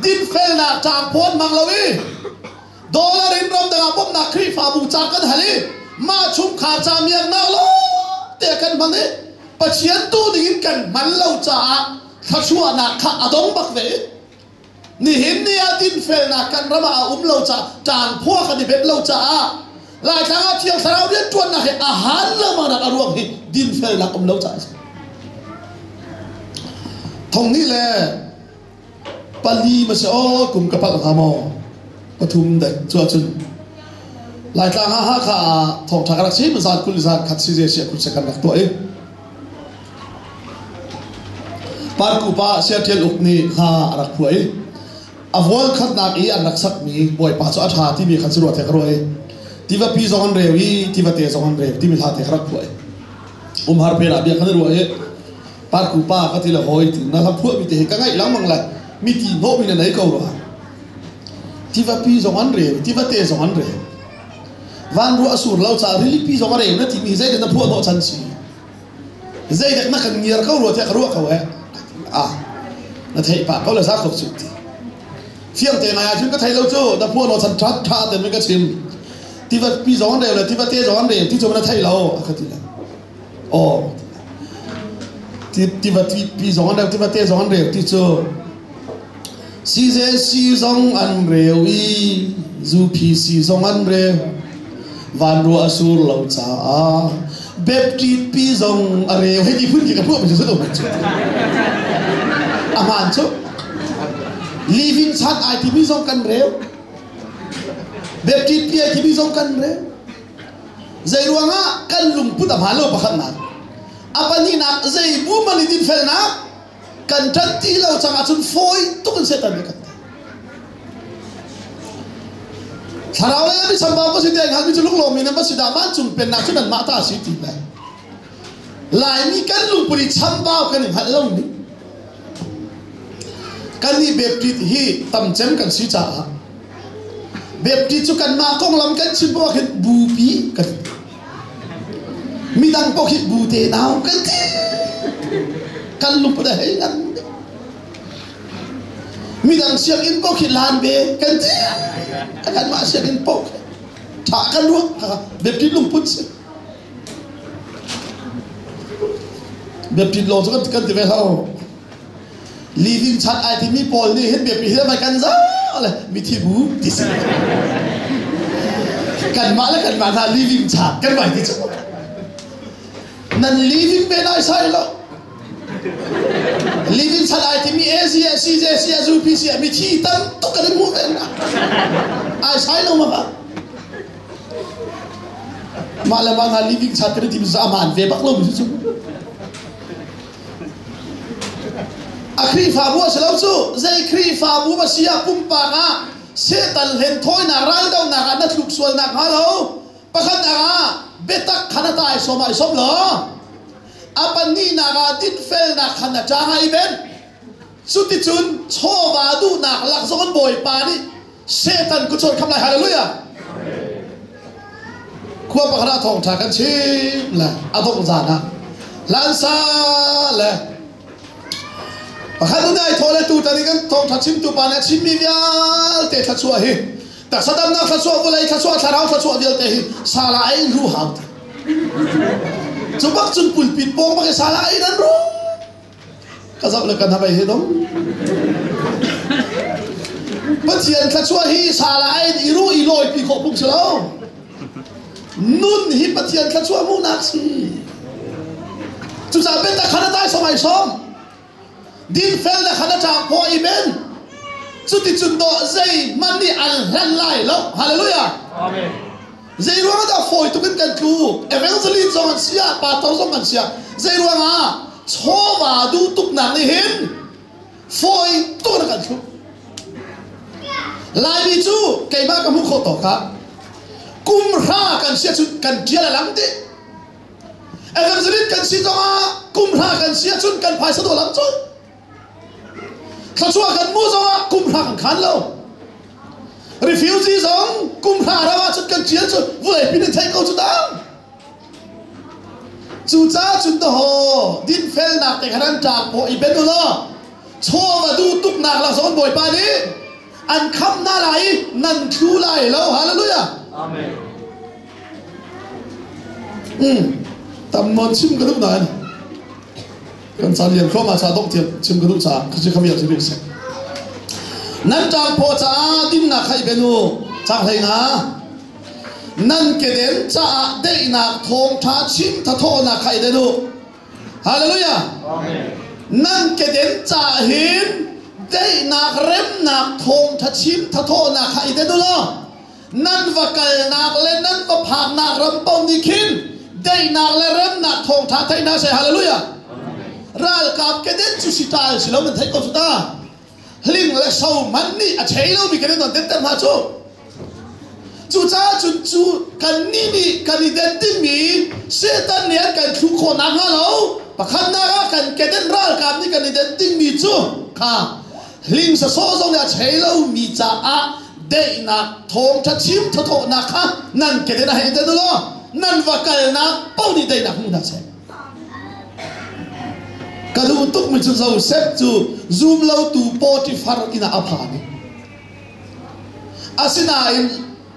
Dinfelnak ṭangphaw an hmang lo i dollar in ramdang ah bawmhnak Khrihfabu ca kan hal i mah chungkhar ca miaknak lawngte kan hmang i Pathian tu ding in kan hman lo caah thluachuahnak kha a dong bak ve. Nihin ni ah dinfelnak kan ram ah a um lo caah ṭangphua kan i benh lo caah Laitlang ah Thiang Thlarau rianṭuannak hi a haan lengmangnak a ruang hi dinfelnak um lo caah a si. Thong nih le pali ma si aw kum ka palh hnga maw pathum dek cu ahcun Laitlang ah Hakha ah thawngṭha ka rak chim zan 20 zan khat si ze sia kut se kan rak tuah i Parku pa Sia Ṭial Uk nih hla a rak phuah i a vual khatnak i an rak sakmi Bawipa cu a ṭha timi khan cu ruah te ka ruah i tivapi zong an reu i tivate zong an reu timi hla te ka rak phuah i umhar pen ah bia khan i ruah i Parku pa ka ti le hawi ti na hla phuahmi te hi ka ngaih lengmang le mi ti hnawhmi na nei ko rua. Tivapi zong an reu tivate zong an reu van ruah a sur lo caah rilipi zong a reu na timi hi zeidah na phuah hnawh chan si? Zeidek na kan ngiar ko rua tiah ka ruah ko eh. Ah, na theih pah ko le za ko cu ti. Fiang te ngai ahcun ka thei lo cu na phuah hnawh chan ṭha ṭha te ka chim. Tiva pi zong an reu le tiva te zong an reu ti cu na thei lo a ka ti le. Aw. Tiva pi zong an reu tiva te zong an reu ti cu CJC zong an reu i UPC zong an reu. Van ruah a sur lo caah Baptist pi zong a reu. Hei ti phun khi ka phuah mi cu cu. A hmaan cu. Living Church ai timi zong kan reu. Baptist pi ai timi zong kan reu. Zei ruangah kan lungput a hmaan lo pakhatnak. A pahnihnak zei bu man i dinfelnak kan ṭan ti lo cang ahcun fawi tuk in Satan nih kan tei. Thlarau lei mi chambau ka si ti ai hngalmi cu lunglawmmi nan va si dah vancung pennak cu nanmah ta a si ti lai. Laimi kan lungput i chambau kan i hngalh lo ning. Kannih Baptist hi tamcem kan si caah Baptist cu kanmah konglam kan chim poah khin bupi kan midang poh khi bu te nau kan ti. Kan lungput a hei ngan. Midang sianginn poh khi lan ve kan ti. Kanmah sianginn poh khi tha kan ruah Baptist lungput si. Biapi lawng cu kan ti ve lo. Living chan ai timi pawl nih hin biapi hi mai kan za le mithi bu ti si. Kanmah le kanmah hna living chan kan vai ti cu. Nan living ve nai sai lo. Living chan ai timi ACA, CJC, UPC mithi tam tuk kan in hmuh ve na. Ai sai lo ma ba. Mah le mah hna living chat kan i tim cu aman ve bak lo mi cu. A Khrihfabu a si lo cu zei Khrihfabu a si ah pumpak ah Satan hlen thawinak raldohnak ah na tluk sualnak hnga lo pakhatnak ah biatak kha na ta i sawm ah i sawm law a pahnihnak ah dinfelnak kha na ṭang ah i ben cuticun chawva duhnak lak zong in Bawipa nih Satan ku chawn kham lai. Hallelujah. Khua pakhat ah thawngṭha kan chim le a dongh zan ah lansa le pakhat unai thaw le tu tani kan thawngṭha chimtu pa nih a chimmi vialte thluachuah hi taksa damnak thluachuah vawlei thluachuah thlarau thluachuah vialte hi sala ai in ru hau cu bak cun pulpit pawng bak i sala ai in an ru Ka zoh le kan habai he dong. Pathian thluachuah hi sala ai i ru i lawi pi khawh phung si lo. Nun hi Pathian thluachuah hmuhnak si. Cucaah biatak khan a tai som ai som. Dinfel na khan a ṭang phaw i men. Cuticun dawh zei hmanh nih an hlan lai lo. Hallelujah. Amen. Zei ruang dah fawi tuk in kan tlu? Evangelist zong an sia, pastor zong an sia. Zei ruang ah chawva duh tuknak nih hin fawi tuk in kan thluk. Laimi cu keimah ka hmuh khawh tawk ah kum hra kan sia cun kan ṭial a lang dih. Evangelist kan si zong ah kum hra kan sia cun kan phaisa dawh lang cun. Thluachuah kan hmuh zongah kum hra kan khan lo. Refugee zong kum hra ram ah cun kan ṭial cu vawlei pin in theih ko cu ta. Cucaah cun tahaw dinfelnak te khan an ṭang pawh i ben u law chawva duh tuknak lak zong Bawipa nih an khamh hna lai i nan thlu lai lo. Hallelujah. Amen. Tam nawn chim ka duh nain kan ca lian thluahmah ca dongh tiang chim ka duh caah khaci kham ial si seh nan ṭangphaw caah dinnak kha i ben u cang hlei nga nan keden caah daihnak thawngṭha chim thathawhnak kha i den u hallelujah nan keden caah hin daihnak remnak thawngṭha chim thathawhnak kha i den u law nan va kalnak le nan va phaknak ram paoh nih khin daihnak le remnak thawngṭha thei hna seh hallelujah ralkap keden cu si ṭal si lo nan theih ko cu ta hling le so man nih a chei lomi keden non denter hna cu cucaah cun cu kannih nih kan i den dingmi Satan nih an kan thlu khawh nakhnga lo pakhatnak ah kan keden ralkap nih kan i den dingmi cu kha hling sasawh zong nih a chei lomi caah daihnak thawngṭha chim thathawhnak kha nan keden a hei den law nan va kalnak paoh nih daihnak hmuhnak seh ka duh tukmi cu Joseph cu zum lotu Potifar inn ah a phan i asinain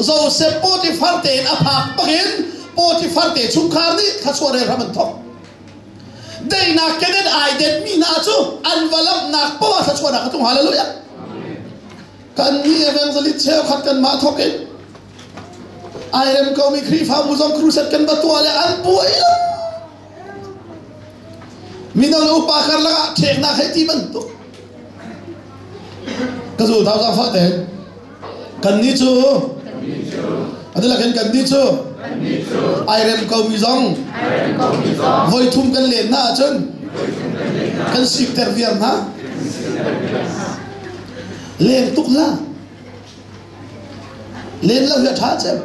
Joseph Potifar tein a phak bakin Potifar te chungkhar nih thluachuah rel hram an thawk daihnak keden ai denmi hna cu an va lamhnak paoh ah thluachuahnak a tlung hallelujah Kan nih evangelist cheukhat kanmah thawk in ai rem komi Khrihfabu zong crusade kan va tuah le an buai lo. Mino le upa karlak ah ṭheknak hei ti bantuk. Ka zul thau zaangfah tein. Kannih cu Adila kan kannih cu ai rem komi zong voi thum kan len hna ahcun kan sikter viar hna. Leng tuk hlah. Len lo hi a ṭha cem.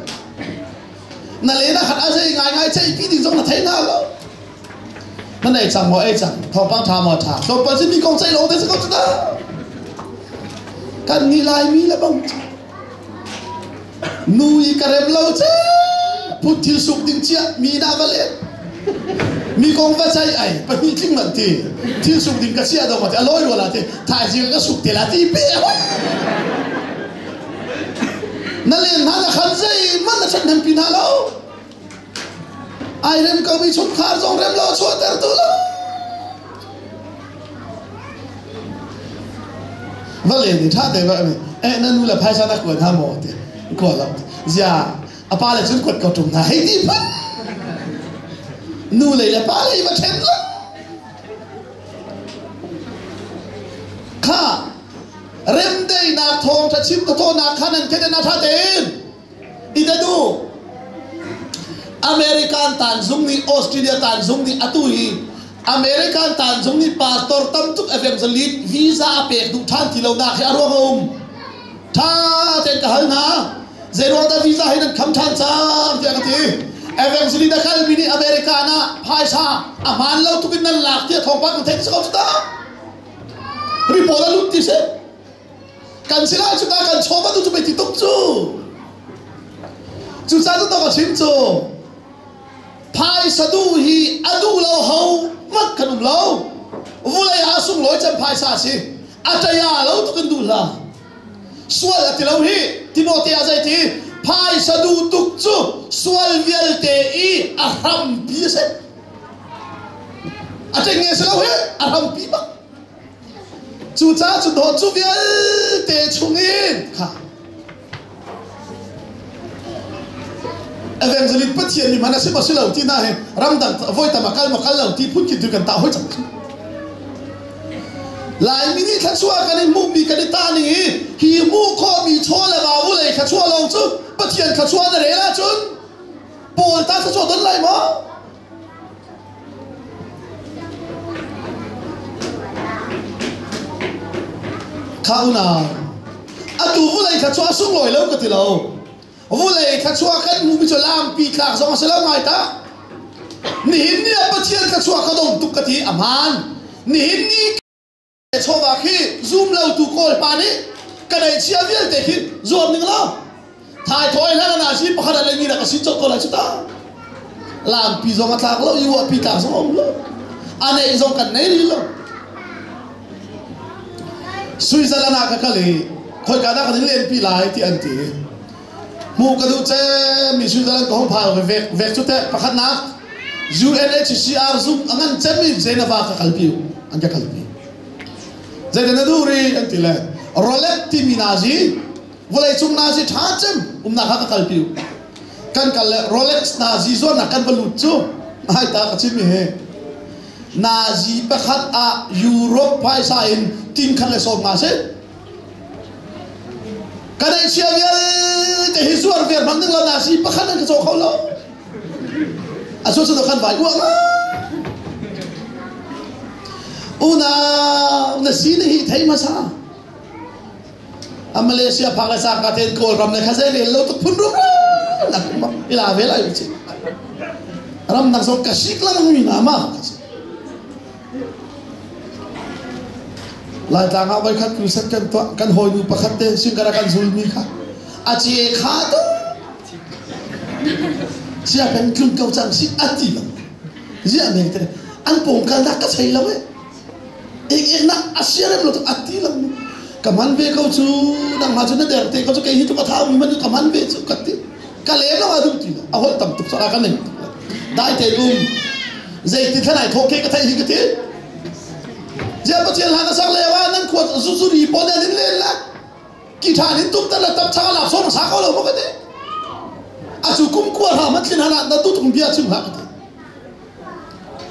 Na len ah khan a zei ngaingai ceihpi ding zong na thei hna lo. Nan ei cang maw ei cang? Thawngpang ṭha maw ṭha? Tlawmpal cu mi kong ceih lawng te si ko cu ta. Kan nih Laimi le bang nu i ka rem lo ce phut thil suk ding cia mi na va len mi kong va cai ai pahnih tling man ti thil suk ding ka chia do ma ti a lawi rua la ti thaizing ka suk te la ti pe na len hna na khan zei man na ṭhat hnem pi hna lo Ai rem ko mi chungkhar zong rem lo chuahter tu lo. Va le ni tha te va eh na nu le phaisa na kuat ha maw ti kuat lo zia a pa le cun kuat ko tum hna hei ti phan nu lei le pa lei va then lo kha remdeinak thawng tha chim to nak kha nan khen na tha tein Idadu American tanzung nih Australia tanzung nih atu hi American tanzung nih pastor tam tuk evangelist visa a pek duh ṭhan ti lonak hi a ruang a um. Ṭha tein ka hal hna. Zeiruang dah visa hi nan kham ṭhan cang tiah ka ti. Evangelist a kalmi nih American ah phaisa a hmaan lo tuk in nan lak tiah thawngpang kan theih si ko cu ta. Report a lut ti si. Kan si lai cu ta kan chawva tu cu pei ti tuk cu. Cucaah cu ka chim cu phaisa duh hi a duh lo ho hmanh kan um lo. Vulei ah sunglawi cem phaisa a si. A ṭaya lo tuk in duh hlah. Sual a ti lo hi Timote ah zei ti phaisa duh tuk cu sual vialte i a hrampi a si. A ṭeng nge si lo hi a hrampi bak. Cucaah cu dawt cu vialte chungin kha evangelist Pathian mi hman a si maw si lo ti na hi ramdang voi tam a kal maw kal lo ti phun khin tu kan tah hoi cang Laimi nih thluachuah kan i hmuhmi kan i tah ning hi hi hmuh khawhmi chaw le va vulei thluachuah lawng cu Pathian thluachuah na rel ahcun Paul ta thluachuah don lai maw? Kha unau, atu vulei thluachuah a sunglawi lo ka ti lo. Vulei thluachuah kan hmuhmi cu lampi tlak zong a si lo ngai ta. Nihin ni ah Pathian thluachuah ka dong tuk ka ti a hmaan. Nihin ni chawva khi zum lo tu kawl pa nih ka neihchia vialte khi zuam ning lo thai thawi hlan ah si pakhat le ngi rak si chok ko lai chu ta lampi zong a tlak lo i pi tlak zong um lo a nei zong kan nei rih lo Switzerland ah ka kal i khoika dah kan in len pi lai ti an ti hmuh ka duh ce mi Switzerland ka hung phai vek vek cu teh pakhatnak UNHCR zung a ngan cemmi Geneva ka kalpi an ka kalpi zeidah na duh ri an ti le Rolex timi nazi vawleicung nazi ṭha cem umnak kha ka kalpi kan kal le Rolex nazi zuarnak kan va lut cu hai ta ka chim hi nazi pakhat ah Europe phaisa in ting khat le sawm nga si Ka neihchia vialte hi zuar viar hmang ding lo na si pakhat an ka caw kho lo. A cu cu kan vai uang Unau na si na hi thei hmasa. A Malaysia phak le cangka tein Kawlram le kha zei rel lo tuk phun rum nak ila ve lai chi. Ram dang zong ka sik lang mi na ma. Laitlang ah voikhat crusade kan tuah kan hawinu pakhat te singkar a kan zulmi kha a ce kha tu sia kan tlun ko cang si a ti lo ziah me te an pawng kal nak ka thei lo e ek ek nak a siarem lo a ti lo ka man ve ko cu nang ma cu na der te ko cu kei hi tu ka thau mi man ka man ve cu ka ti ka lem lo a duh ti lo a holh tam tuk sa ka nei dai te um zei ti thlan ai thawk ke ka thei hi ka ti Zia Pathian hlan a sak le wa nan khua zuzuri pawl nan in len la ki tha in tum tan la tap changa lap som sa ko lo mo ka ti a chu kum kua ha man thlin hala na tu tung bia chim ha ka ti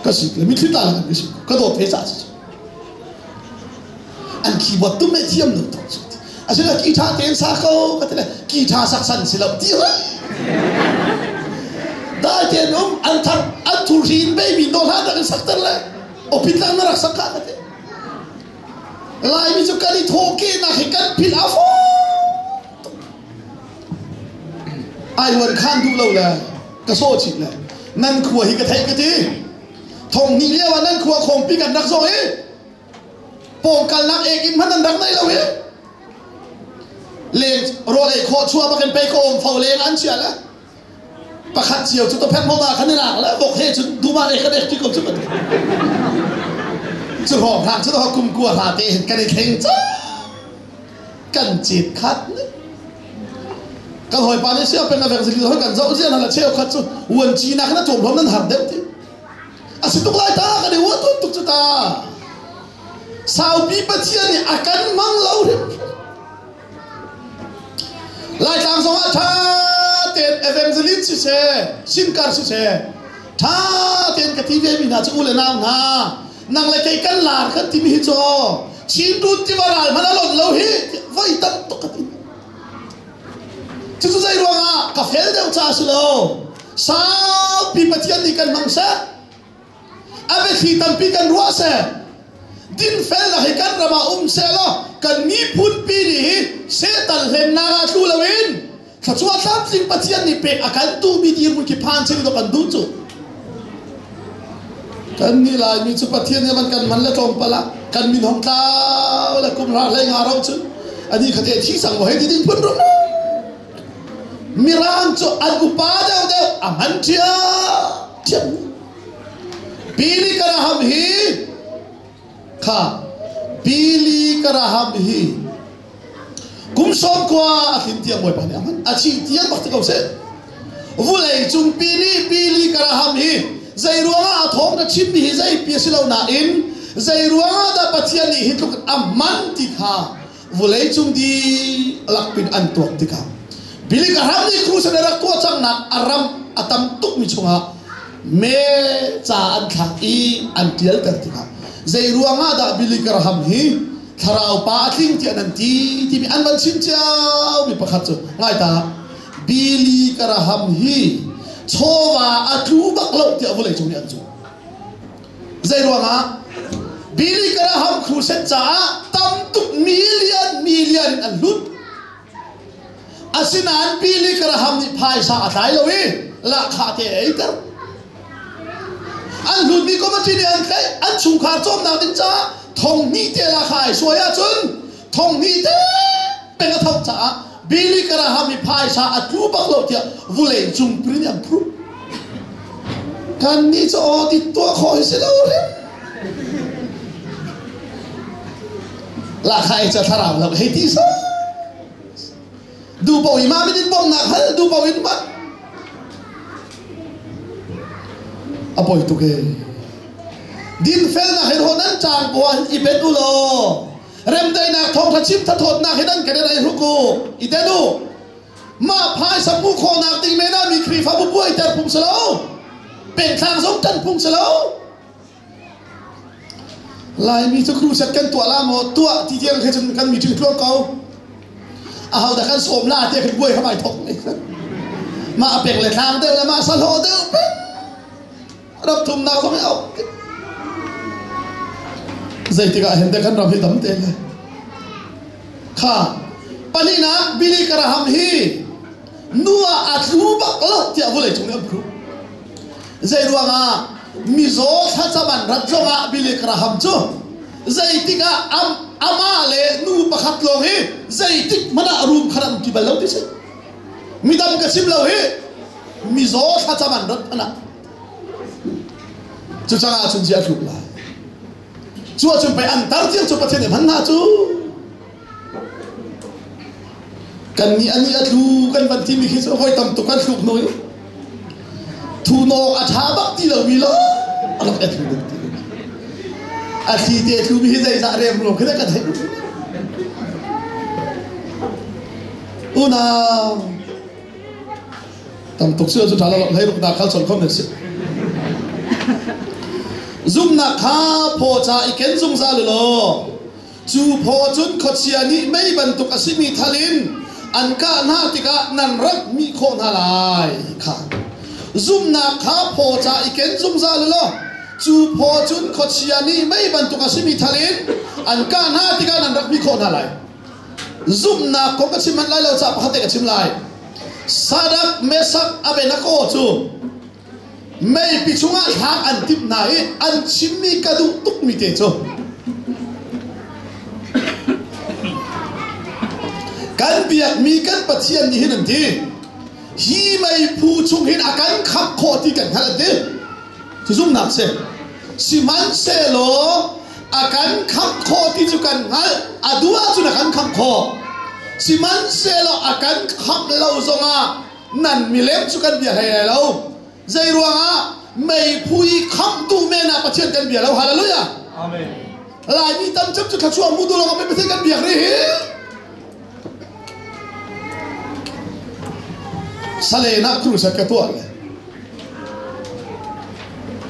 ka si le mi thli ta la ka si ka dawt ve cha si an keyboard tum me thiam lo to asila ki tha ten sa ko ka ti le ki tha sak san si lo ti hoi dai ten um an thar an thur hin baby no hla rak in sak ter le opit lang na rak sak ka ti Laimi cu kan i thawh nak hi kan philh a faw ai wan khan duh lo le ka sawh chih le nan khua hi ka theih ka ti. Thong hnih lio ah nan khua khawngpi kan rak zawh i pawngkalnak ek in hmanh nan rak nei lo hi. Leng rawl ei khawh chuah bak in pei ka awm fo leng an chia le pakhat cio cu tophet hmawm ah khan i lak le vok he cun duma ne kan ek ti ko cu kan cu hrawng hlang cu kum kua hla te hin kan i thleng cang kan cit khat kan hawipa nih sia peng a vek zili hoi kan zoh zian hala cheu khat cu uan ci nak na tuam hlom nan har deuh ti a si tuk lai ta kan i uan tuk cu ta saupi pathian nih a kan mang lo hrim Laitlang zongah ṭha tein evangelist siseh, sinkar siseh, ṭha tein ka ti ve mi hna cu u le nau hna, nang le kei kan lar kan timi hi cu Chin Run tiva ral hmanh a lonh lo hi voi tam tuk ka ti. Cucu zei ruangah ka fel deuh ca si lo. Saupi Pathian nih kan hmang seh. A biathli tampi kan ruah seh. Dinfelnak hi kan ram ah um seh law kan miphunpi nih hi Satan hlennak ah tlu loin thluachuah tlamtling Pathian nih pek a kan duhmi dirhmun khi phan seh kan duh cu. Kan nih Laimi cu Pathian nih man kan man le tlawmpal ah kan min hong tlau le kum ra hlei nga ro cun ani khate thi sang mo hei ti ding phun rum Mirang cu an upa deuhdeuh a hman ṭhiamṭhiam. Billy Graham hi kha Billy Graham hi kum sawm kua a tlin tiang Bawipa nih a hman. A thih tiang bak ti ko seh. Vulei cungpi nih Billy Graham hi zei ruangah a thawng na chimmi hi zeipi a si lo nain zei ruangah dah Pathian nih hi tluk a hman ti kha vawleicung dihlak pin an tuak tikah Billy Graham nih crusade a rak tuah cangnak a ram a tam tukmi chungah me ca an thlak i an tialter tikah zei ruangah dah Billy Graham hi thlarau pa a tling tiah nan ti timi an van chim cio mi pakhat cu ngai ta Billy Graham hi chawva a tlu bak lo tiah vawlei cung nih an zumh. Zeiruangah? Billy Graham crusade caah tam tuk million million in an hlut. Asinain Billy Graham nih phaisa a tlai lo i lahkhah te a eiter. An hlutmi committee nih an tlaih, an chungkhar cawmnak ding caah thong hnih te lahkhah ai suai ahcun thong hnih te peng a tho caah Billy Graham i phaisa a tlu bak lo tiah vulei cung prin an phurh. Kan nih cu audit tuah khawh hi si lo hrim. Lahkhah ei ca thlarau lo hei ti so. Duh paoh i mah min in bawmhnak hal duh paoh in mah. A poi tuk ee. Dinfelnak hin ho nan caang ko ah i bet u law remdaihnak thawngṭha chim thathawtnak hi nan ka den ai hruk u i den u mah phaisa hmuh khawhnak ding men ah mi Khrihfabu buaiter phung si lo pengthlang zong ṭan phung si lo Laimi cu crusade kan tuah la maw tuah ti tiang khe cun kan meeting tluang ko aho dah kan sawm la tiah kan buai kha mai thok mah pek le thlang deuh le mah sahlawh deuh pek ram thumnak zong hi a zeitik ah hen te kan ram hi dam te le kha pahnihnak Billy Graham hi nu ah a tlu bak lo tiah vawlei cung nih an phu zei ruangah mizaw thlacam an rat zongah Billy Graham cu zeitik ah am amah le nu pakhat lawng hi zeitik hmanh ah room khat an ti bal lo ti si midang ka chim lo hi mizaw thlacam an rat hmanh ah Cucaah cun zia a tluk lai. Cu ahcun pei an tar tiang cu Pathian nih hman hna cu. Kan nih ani a tlu kan van timi khi cu voi tam tuk kan thluk hnu i thu nawk a ṭha bak ti lomi lo a rak a tlu deuh ti a thli te tlu mi hi zeizah rem ruam khi kan theih unau Tam tuk si cu ṭha lo hlei ruknak khal chon khom na si. Zumnak kha phaw ca i ken zungzal u law cu phaw cun khuachia nih mei bantuk a simi thal in an kah hna tikah nan rak mih khawh hna lai kha. Zumnak kha phaw ca i ken zungzal u law cu phaw cun khuachia nih mei bantuk a simi thal in an kah hna tikah nan rak mih khawh hna lai. Zumhnak kong ka chim manh lai lo caah pakhat te ka chim lai. Sadak Mesak Abednego cu Meipi chungah thlak an timh hna i an chimmi ka duh tukmi te cu kan biakmi kan Pathian nih hin an ti hi meiphu chung hin a kan khamh khawh ti kan hngalh an ti. Cu zumhnak si. Sihmanhsehlaw a kan khamh khawh ti cu kan hngalh. A duh ahcun a kan khamh khawh. Sihmanhsehlaw a kan khamh lo zongah nan milem cu kan bia hlei lai lo. Zei ruangah meiphu i khamh duh men ah Pathian kan bia lo. Hallelujah. Amen. Laimi tam cem cu thluachuah mu duh lawng Pathian kan biak rih hi. Salen ah crusade ka tuah le.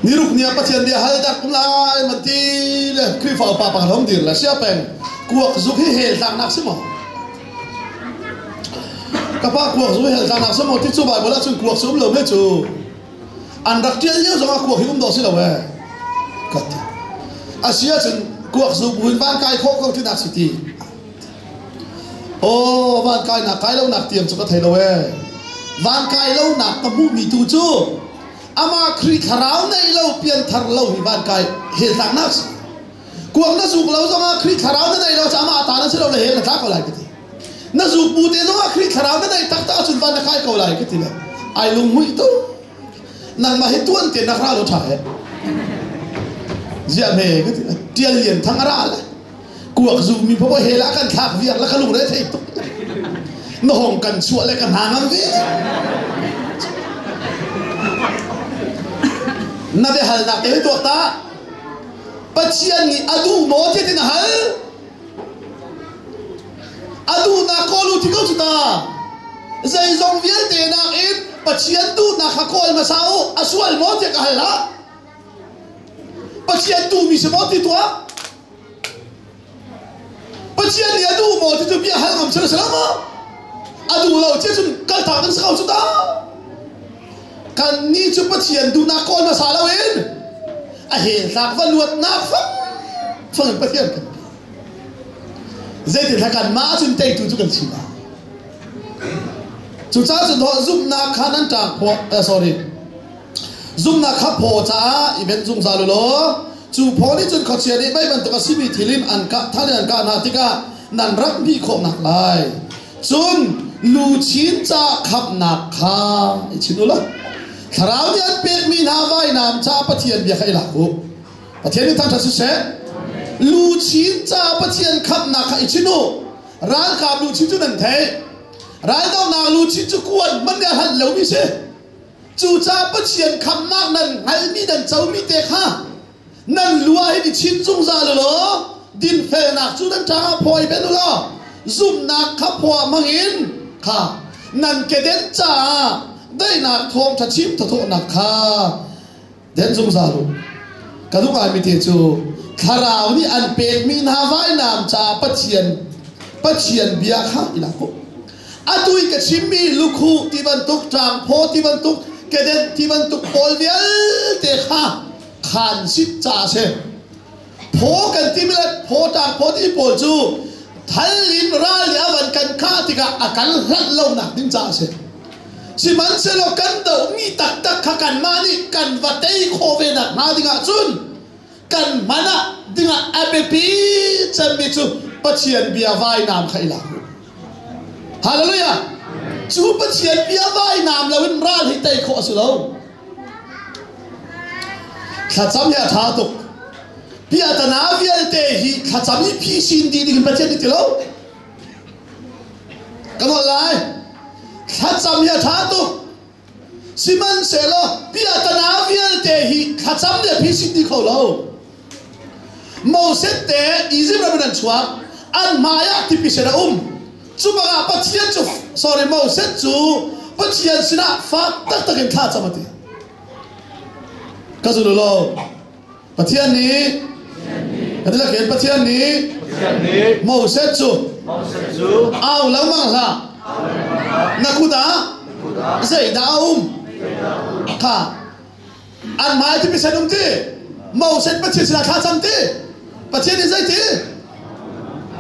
Niruk ni ah Pathian bia hal dak lai man ti le Khrihfa upa pakhat hong dir le sia peng kuak zuk hi hel tlaknak si maw? Ka pa kuak zuk hi hel tlaknak si maw ti cu Bible ah cun kuak cu um lo me cu. An rak ṭial lio zongah kuak hi um dawh si lo ee. Ka ti. A si ahcun kuak zu buin van kai khawh ko tinak si ti. Aw van kai nak kai lo nak tiang cu ka thei lo ee. Van kai lo nak ka hmuhmi tu cu amah Khrih thlarau nei lo pianthar lo hi van kai hel tlaknak si. Kuak na zuk lo zongah Khrih thlarau na nei lo cu amah ta na si lo le hel na tlak ko lai ka ti. Na zuk bu te zongah Khrih thlarau na nei taktak ahcun van na kai ko lai ka ti le ai lunghmuih tu. Nangmah hi tuan te nak ra lo ṭha he. Ziah hme ka ti tial lian thang a ra le. Kuak zu mi paoh he la kan thlak viar la ka lungre thei tuk. Na hong kan chuah le ka hna ngam ve. Na biahalnak te hi tuak ta. Pathian nih a duh maw ti na hal? A duhnak kawl u ti ko cu ta. Zeizong vialte nakin Pathian duhnak kha kawl hmasa u. A sual maw tiah ka hal hlah. Pathian duhmi si maw ti tuah. Pathian nih a duh maw ti cu bia hal ngam si lo maw? A duh lo ti cun kaltak ding si ko cu ta. Kan nih cu Pathian duhnak kawl hmasa loin a hel tlak va luatnak fang fang in Pathian kan Zeitin kan mah cun teitu cu kan si lai. Cucaah cun zumhnak kha nan ṭang sorry zumhnak kha phaw caah i benh zungzal u law cu phaw nih cun khuachia nih mei bantuk a simi thil in an kah thal in an kah hna tikah nan rak hmih khawhnak lai. Cun luchin ca khamhnak kha i chin u law thlarau nih an pekmi hna vainam ca Pathian bia kha i lak u. Pathian nih thangṭhat siseh. Luchin ca Pathian khamhnak kha i chin u. Ralkap luchin cu nan theih. Raldohnak luchin cu kuan hmanh nih a hlanh lomi si. Cucaah Pathian khamhnak nan hngalhmi nan comi te kha nan lu ah hin i chin zungzal u law dinfelnak cu nan ṭang ah phawi ben u law zumhnak kha phaw hmangin kha nan keden caah daihnak thawngṭha chim thawthawhnak kha den zungzal u. Ka duh ngaimi te cu thlarau nih an pekmi hna vainam caah Pathian Pathian bia kha i lak u. Atu i ka chimmi lukhuh ti bantuk, ṭangphaw ti bantuk, kedenh ti bantuk pawl vialte kha khansit ca a si. Phaw kan timi le phaw ṭangphaw ti pawl cu thal in ral nih a van kan khah tikah a kan hlanh lonak ding caah a si. Sihmanhsehlaw kan dohmi taktak kha kanmah nih kan va tei khawh ve nak hnga dingah cun kan hman ah dingah a biapi cemmi cu Pathian bia vainam kha i lak u. Hallelujah! Cu Pathian bia vainam loin ral hi tei khawh a si lo. Thlacam hi a ṭha tuk. Piahtana vialte hi thlacam i phisin dih ding in Pathian nih ti lo. Ka nawl lai. Thlacam hi a ṭha tuk. Sihmanhsehlaw piahtana vialte hi thlacam le phisin dih kho lo. Moses te Egypt ram in an chuak. An hmai ah tipi sen a um. Cu bangah Pathian cu sorry Moses cu Pathian sinah fak taktak in thla cam a ti. Ka zul lo. Pathian nih Ka Pathian nih Moses cu au lengmang hlah. Na kut ah zeidah a um? Kha an hmai ti pisen um ti. Moses Pathian sinah thla cam ti. Pathian nih zei ti?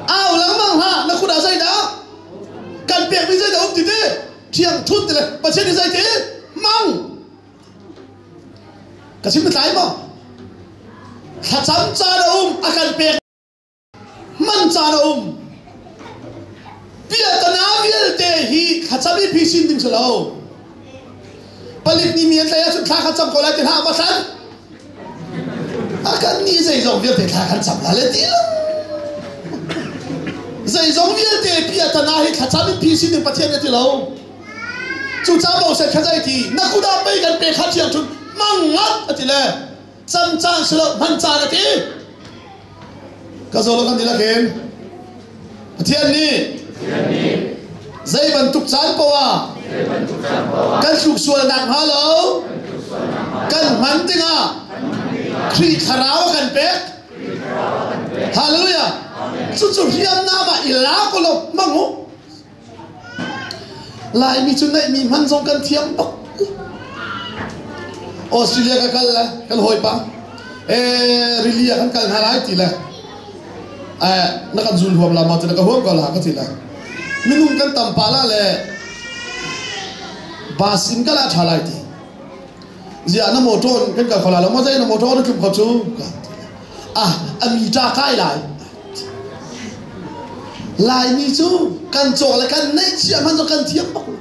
Au lengmang hlah. Na kut ah zeidah? Kan pekmi zeidah um ti ti? Thiang thut ti le Pathian nih zei ti? Mang. Ka chim tlai maw? Thlacam caan a um, a kan pek hman caan a um. Piahtana vialte hi thlacam i phisin ding si lo. Palik nih mi an tlaih ahcun thla kha cam ko lai ti hlah ma thlan. A kan nih zeizong vialte thla kan cam la le ti lo. Zeizong vialte piahtana hi thlacam in phisin ding Pathian a ti lo. Cucaah Moses kha zei ti na kut ah pei kan pe kha thiang cun hmang ngat a ti le cam caan si lo hman caan a ti. Ka zaw lo kan ti lakin Pathian nih zei bantuk caan poah kan tluk sual nak hnga lo kan hman dingah Khrih thlarau a kan pek. Hallelujah. Cucu hriamnam ah i lak u law hmang u. Laimi cu neihmi hman zong kan thiam bak. Australia ka kal le kan hawipa eh rili ah kan kal hna lai ti le eh na kan zul huam la maw ti le ka huam ko la ka ti le minung kan tam pa la le bus in kal ah tha lai ti zia na motor kan kal kho la lo maw zei na motor na tlum kho cu ah a mi ta kai lai Laimi cu kan cawk le kan neih cia hmanh cu kan thiam bak lo.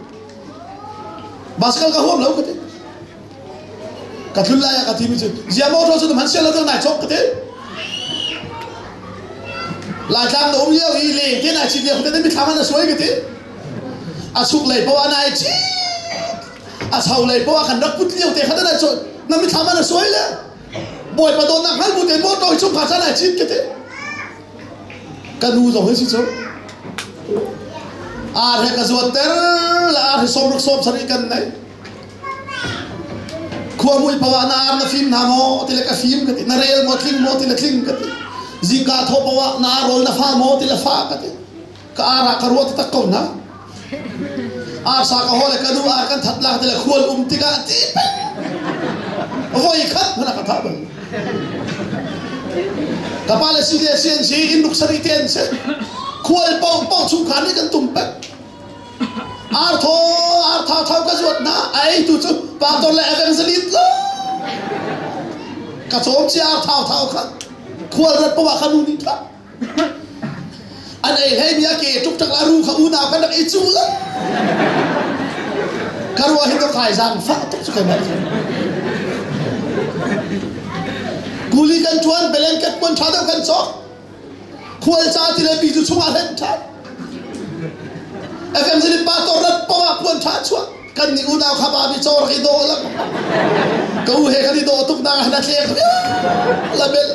Baskal ka huam lo ka ti. Ka tlun lai ah ka ti mi cu zia motor cu hman sial lo nai cawk ka ti. Laitlang na um lio i leng te nai chit lio te mi thlam na suai ka ti. A chuk lei poah nai chit. A chau lei poah kan rak put lio te kha na cawk na mi thlam na suai le. Bawipa dawtnak hngal bu tein motor hi chungkhar caan ai cit ka ti. Ka nu zong hi si cu. Ar he ka zuatter le ar hi sawm ruk sawm sarih kan nei. Khua mui pawa na ar na fim hna maw ti le ka fim ka ti. Na rel maw tling maw ti le tling ka ti. Zingka tho pawa na rawl na fa maw ti le fa ka ti. Ka ar ah ka ruah tak ko na. Ar sa ka haw le ka nu ar kan that lak ti le khual um tikah ti peng. Voi khat hmanh ka tha bal. Ka pa le si le si an si in ruk sari te an si. Khual pau pau chungkhar nih kan tum peng. Ar thaw ar tha thau ka zuat na ai tu cu pastor le evangelist lo. Ka cawm ci ar thau thau kha. Khual rat pawa ka nu nih tha. An ei hlei mi a ke tuk tak la ru kha unau kan rak i cu la. Ka ruah hi to kai zang fa tuk cu kai Kuli kan tuan blanket puan tha deuh kan cawk. Khual ca ti le pi cu chungah hlen tha. Evangelist pa to rat pawa puan tha chuah. Kan ni unau kha ba mi caw rak i dawh la. Ka u he kan i dawh tuk na na thlek la bel.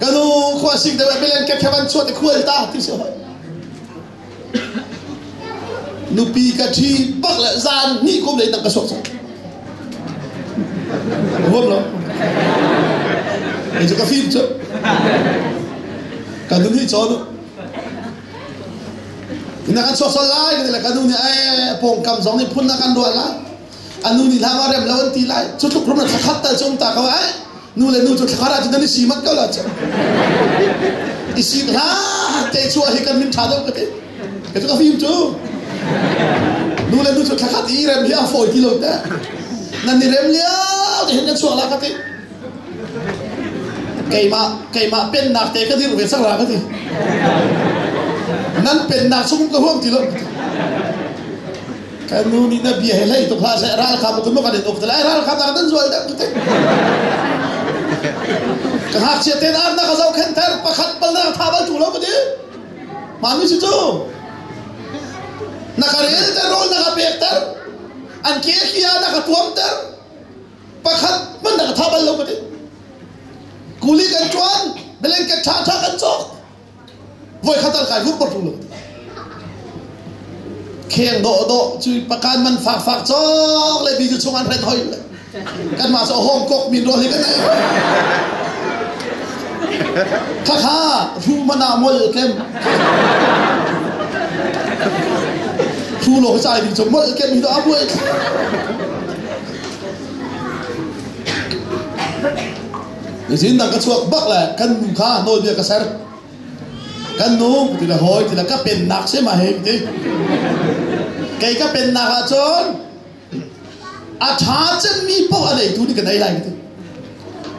Ka nu khua sik deuh bilen ka khevan chuat i khual ta ti si hoi. Nupi ka ṭhi bak le zan hnih kum lei nang ka suak cang. Huam lo. Kei cu ka fim cu. Ka nu nih caw nu. Na kan chuak sol lai ka ti le ka nu nih ai pawngkam zong nih phun na kan ruah lai. A nu nih hlah ma rem lo an ti lai. Cu tluk rum na thlakhat tal cu um ta ko ai. Nu le nu cu thlakhat ah cun nan i si mat ko la cu. I sik hlah te chuah hi kan min ṭha deuh ka ti. Ka cu ka fim cu. Nu le nu cu thlakhat i rem hi a fawi ti lo te. Nan i rem lio te hin kan chuak la ka ti. Keimah keimah pennak te ka dir ve cang la ka ti. Nan pennak chung ka huam ti lo ka ti. Kan nu nih na bia he hlei tuk hlah seh ralkap tu kan in uk te lai ralkap nak nan zual deuh te ka ngakchia te na ka zohkhenh ter pakhat bal na tha bal tu lo ka ti mami si cu na ka rel ter rawl na ka pek ter an ke hia na ka tuam ter pakhat man na ka tha bal lo ka ti kuli kan tuan blanket tha tha kan cawk voi khat al kai vur por lo kheng dawh dawh cu pakan man fak fak cawk le bi cu chung an hren hoi le kan mah cu hong kok min ro hi kan ai kha kha ru mana mol kem ru lo chai ding chu mol kem hi do abuai Nihin dang ka chuak bak le kan nu kha nawlbia ka ser. Kan nu ti le hawi ti le ka pennak se ma he ti. Kei ka pennak ah cun A ṭha cemmi paoh a neitu nih kan ei lai ka ti.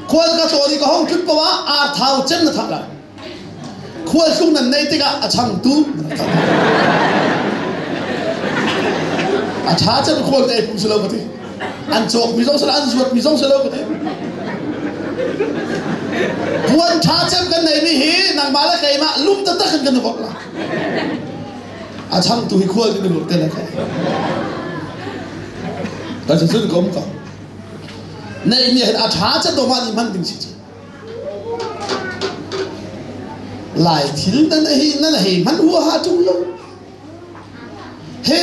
Khual ka tlawn i ka hong tlun paoh ah arthau cem na thah lai. Khualtlung nan neih tikah a changtu na rak thah lai. A ṭha cem khual te ei phung si lo ka ti. An cawkmi zong si lo, an zuatmi zong si lo ka ti. Puan ṭha cem kan neimi hi nangmah le keimah lum taktak in kan i vorh lai. A changtu hi khual in i vorh te lai kha. Kan cun ka um ko. Neihmi hin a ṭha cem dawh mah nih hman ding si cu. Lai thil nan hei nan hei hman huaha ṭung lo. He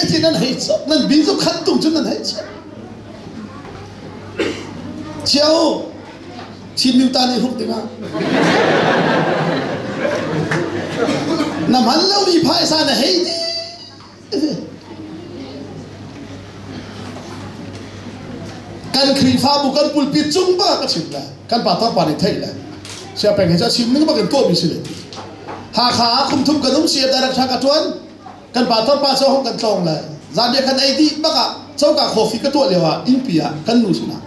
ti nan hei cawk nan bil cu khat tung cun nan hei chiah. Chiao Chin mi ta nih hruk dingah na hman lomi phaisa na hei di. Kan Khrihfabu kan pulpit cung ba ka chim le kan pastor pa nih theih le siapeng he cu a chim ning bak in tuahmi si le Hakha ah kum thum kan um si direct ka tuan kan pastor pa cu hong kan tlawng le zan kan ei dih bak ah coka coffee ka tuah lio ah innpi ah kan nu sinah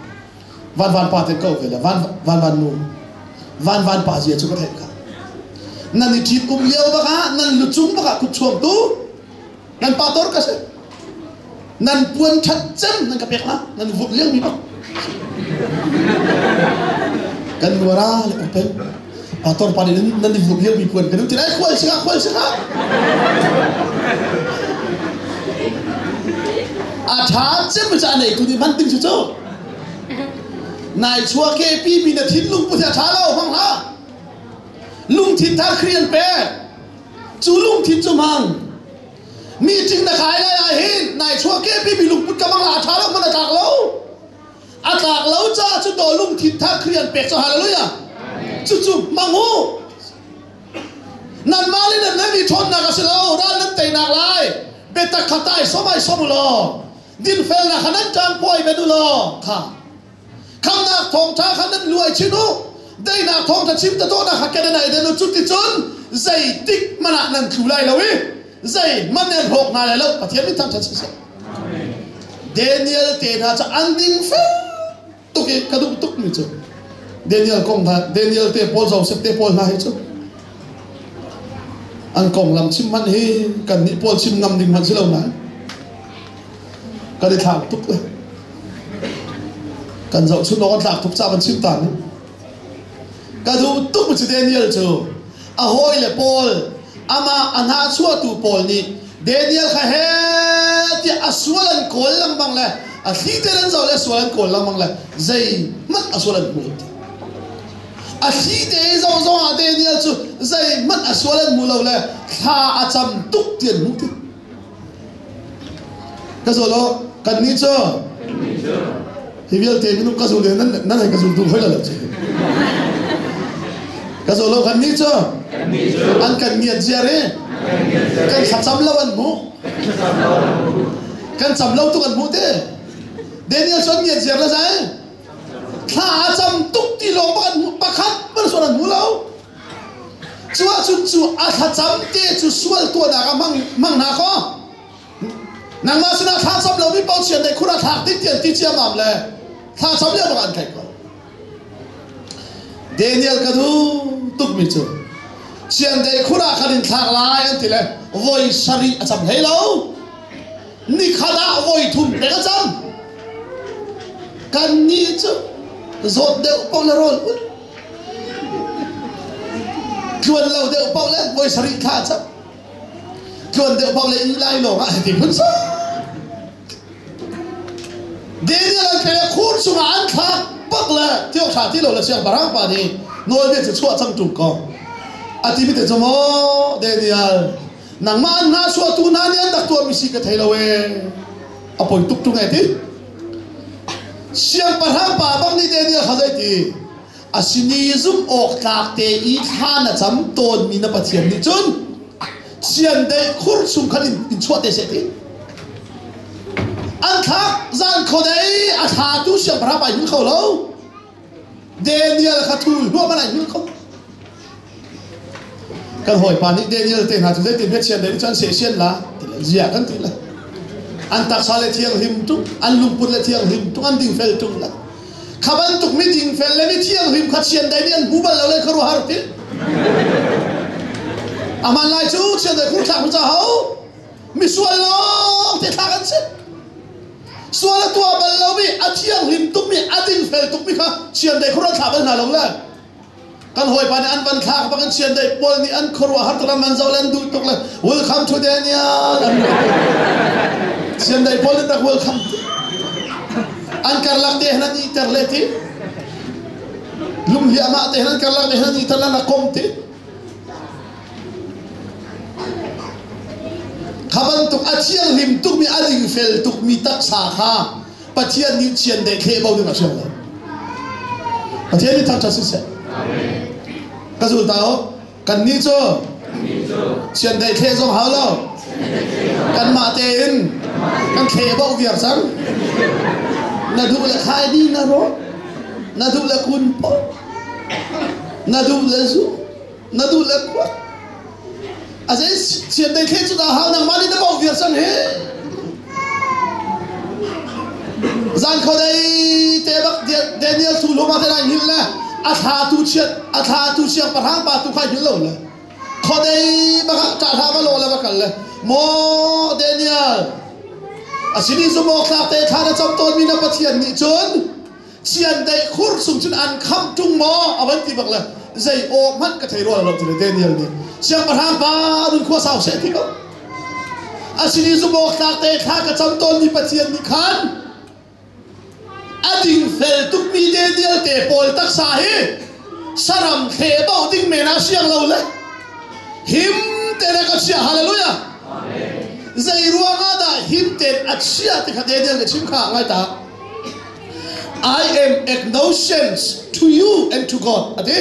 van van pa te ko ve le van van van nu van van pa zia cu ka theih ka nan i ṭhit um lio bak ah nan lu cung bak ah kut chuang tu nan pa tor ka si nan puan ṭhat cem nan ka pek la nan vut lio mi bak kan nuara le open pastor pa nih nan i vut lio mi puan kan ti lai khual sika khual sika a ṭha cem ca nei tu nih hman ding cu cu nai chua ke pi mi na thinlung pu a ṭha lo hmang hlah lungthin thar Khrih an pek cu lungthin cu hmang meeting na kai lai ah hin nai chua ke pi mi lungput ka mang la a ṭha lo man a tlak lo a tlak lo caah cu to lungthin thar Khrih an pek cu hallelujah cucu hmang u nanmah le nan mi ṭhawnnak a si lo ral nan teinak lai biatak kha tai som ai som u law dinfelnak kha nan ṭangpuai ben u law kha khamnak thawngṭha kha nan luai chin u daihnak thawngṭha chim ta dawhnak kha ken ai den u cuticun zeitik hmanh ah nan tlu lai lo i zeihmanh nan hlawk hna lai lo Pathian min thangṭhat siseh Daniel te hna cu an ding fel tuk i ka duh tuk mi cu Daniel kong hna Daniel te pawl Joseph te pawl hna hi cu an konglam chim hmanh hi kan nih pawl chim ngam ding hmanh si lo nain kan i thlak tuk le kan zohchun awk an tlak tuk ca kan chim ta nih ka duh tuk cu Daniel cu a hawi le pawl amah a hna chuahtu pawl nih Daniel kha he tiah a sual an kawl lengmang le a thli te an zoh le sual an kawl lengmang le zeihmanh a sual an hmu lo a thli te zoh zong ah Daniel cu zeihmanh a sual an hmu lo le thla a cam tuk ti an hmuh ti Ka zul u, kannih cu hi vialte minung ka zul nan nan hei ka zul tu hoi lo cu. Ka zul u, kannih cu an kan ngiat ziar i kan thlacam lo an hmuh. Kan cam lo tuk an hmuh te. Daniel cu an ngiat ziar la zai. Thla a cam tuk ti lawng bak an hmuh pakhat man sual an hmu lo. Cu ahcun cu a thlacam te cu sual tuahnak ah hmang hmang hna kaw nangmah sinah thlacam lomi paoh chiandeih khur ah thlak ding ti an ti ciammam le thlacam lio bak an tlaih ko. Daniel ka duh tukmi cu chiandeih khur ah khan in thlak lai an ti le voi sarih a cam hlei lo. Nikhat ah voi thum pek a cam. Kannih cu zawt deuh paoh le rawl ulh Tluan lo deuh paoh le voi sarih thla cam. Tluan deuh paoh le i lai lawng ah hiti phun sa. Daniel an pe khur chungah an thlak bak le tiok tha ti lo le siang parang pa nih nawlbia cu chuah cang ṭung ko. A ti mi te cu maw Daniel nangmah an hna suatu hna nih an rak tuahmi si ka thei lo ee. A poi tuk ṭung e ti. Siangpahrang pa bak nih Daniel kha zei ti a sini zumh awk tlak te i thla na cam tawnmi na Pathian nih cun chiandeih khur chung khan in chuah te seh ti an thlak zan khodei a thlatu siangpahrang pa hmil kho lo Daniel kha thu hluah man ai hmil kho kan hawipa nih Daniel te hna cu zeitin hme chiandeih nih cun an seh sian la ti le zia kan ti le. An taksa le thianghlim tung, an lungput le thianghlim tung, an dingfel tung le. Kha bantuk mi dingfel le mi thianghlim kha chiandai nih an hmu bal lo le khuaruahhar ti. Aman lai cu chiandai khur thlak mu ca ho. Misual lawng te thlak an si. Sual a tuah bal lomi, a thianghlim tukmi, a dingfel tukmi kha chiandai khur an thla bal hna lo le. Kan hawipa nih an van thlak bak in chiandeih pawl nih an khuaruah har tuk an van zoh le an duh tuk le welcome to Daniel an chiandeih pawl nih tak welcome an karlak te hin an iter le ti lunghliahmah te hin an karlak te hin an iter le an rak kom ti kha bantuk a thianghlim tukmi a dingfel tukmi taksa kha Pathian nih chiandeih thleh bo ding a hrial lo. Pathian nih thangṭhat siseh. Ka zul ta u. Kannih cu chiandeih thleh zong hau lo. Kanmah tein kan thleh bo viar cang. Na duh le khai di na rawt. Na duh le kun po. Na duh le zu. Na duh le kuat. A zei chiandeih thleh cu dah hau nangmah nih na bo viar cang hi. Zan khuadei te bak Daniel thu luma te lai hngilh le a thla tu chiat a thla tu siangpahrang pa tu kha hngilh lo le khuadei bak ah ṭah hlah va law le va kal le maw Daniel a sini zumawk thlak te thla na cam tawn mi na Pathian nih cun chiandeih khur chung cun an khamh ṭung maw a van ti bak le zei aw hmanh ka thei rua lo ti le Daniel nih siangpahrang pa nun khua sau seh ti ko a sin i zumawk tlak te thla ka cam tawnmi Pathian nih khan a dingfel tukmi Daniel te pawl taksa hi saram thle bo ding men ah siang lo le him te le ka chia hallelujah zei ruangah dah him ten a chia ti kha Daniel nih chim kha ngai ta I am acknowledged to you and to God ati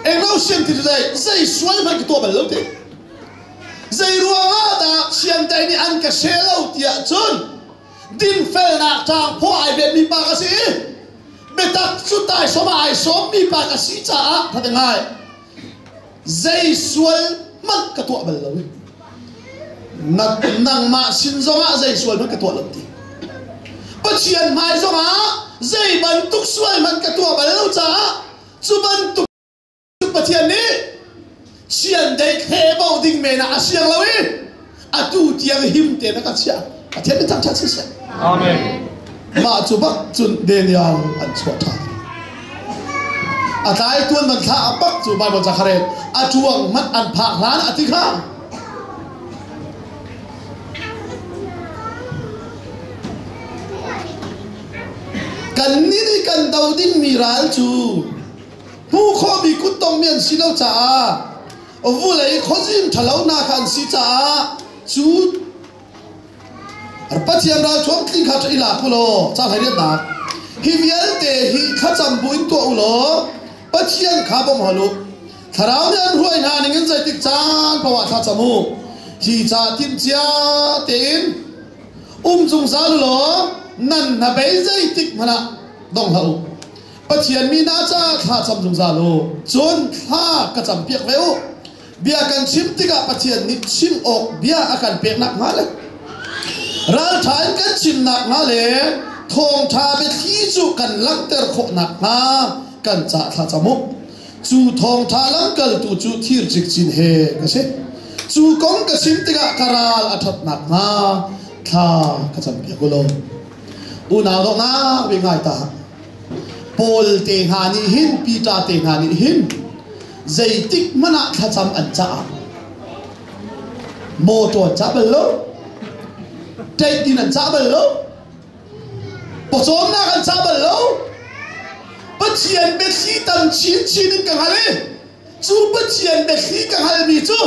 acknowledged ti cu zei zei sual hmanh ka tuah bal lo ti zei ruangah dah siantai nih an ka she lo tiah cun dinfelnak ṭang phaw ai betmi pa ka si i biatak cu taisawm ah ai sawmmi pa ka si caah that ngai zei sual hmanh ka tuah bal lo nangmah sin zongah zei sual hmanh ka tuah lo ti Pathian hmai zongah zei bantuk sual hmanh ka tuah bal lo caah cu bantuk Pathian nih chiandeih thle bo ding men ah a siang lo i atu tiang him tein a ka chiah Pathian nih thangṭhat siseh Amen. Mah cu bak cun Daniel an chuah ṭhan. A tlai tuan man thla a bak cu Bible ca kha a ṭuang hmanh an phak hlan a ti kha. Kan nih nih kan do dingmi ral cu hmuh khawhmi kuttongmi an si lo caah vulei khuazing ṭhalo hna kha an si caah cu Pathian ralthuam tling kha i lak u law ca hlei hi vialte hi thlacam buin tuah u law Pathian kha bawm hal u Thlarau nih an hruai hna ning in zeitik caan paoh ah thlacam u hi ca timhcia tein um zungzal u law nan hnabei zeitik hmanh ah dong hlah u Pathian mi hna caah thla cam zungzal u cun thla ka campiak ve u Bia kan chim tikah Pathian nih chim awk bia a kan pek nakhnga le ralṭha in kan chim nakhnga le thawngṭha biathli cu kan langhter khawh nakhnga kan ca thla cam u. Cu thawngṭha lamkaltu cu thir cikcin he ka si. Cu kong ka chim tikah ka ral a ṭhat nakhnga thla ka campiak u law. Unau dawtnak ve ngai ta. Paul te hna nih hin Peter te hna nih hin zeitik hmanh ah thlacam an caah mawṭaw an cah bal lo ṭeih in an cah bal lo pawcawmnak an cah bal lo Pathian biathli tam chinchin in ka hngal i cu Pathian biathli ka hngalmi cu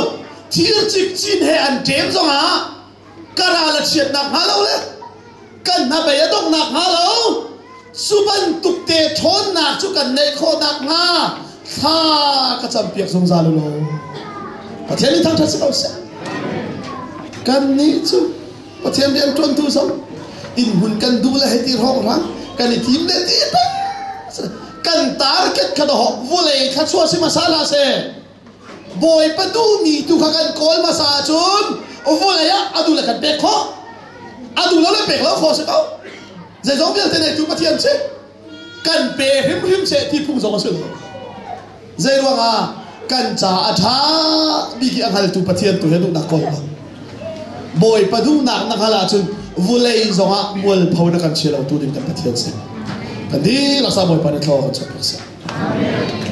thir cikcin he an ṭem zongah ka ral a chiat nakhnga lo le kan hnabei a dongh nakhnga lo cu bantuk te ṭhawnnak cu kan neih khawh nakhnga thla ka campiak zungzal u law Pathian nih thangṭhat si ko seh kannih cu Pathian rian ṭuantu zong innhmun kan duh le hei ti hrawnghrang kan i tim le ti peng kan target kha dawh vulei kha chuah si hmasa hlah seh Bawipa duhmi tu kha kan kawl hmasa ahcun vawlei ah a duh le kan pek khawh. A duh lo le pek lo kho si ko. Zeizong vialte neitu Pathian si. Kan pe hrimhrim seh ti phung zong a si lo. Zei ruangah kan ca a ṭha bik i a hngaltu Pathian tu he duhnak kawl bang. Bawipa duhnak na hngalh ahcun vulei zongah mualpho na kan chia lo tu ding kan Pathian si. Kan dihlak sa Bawipa nih thlaw kan chuah piak seh. Amen.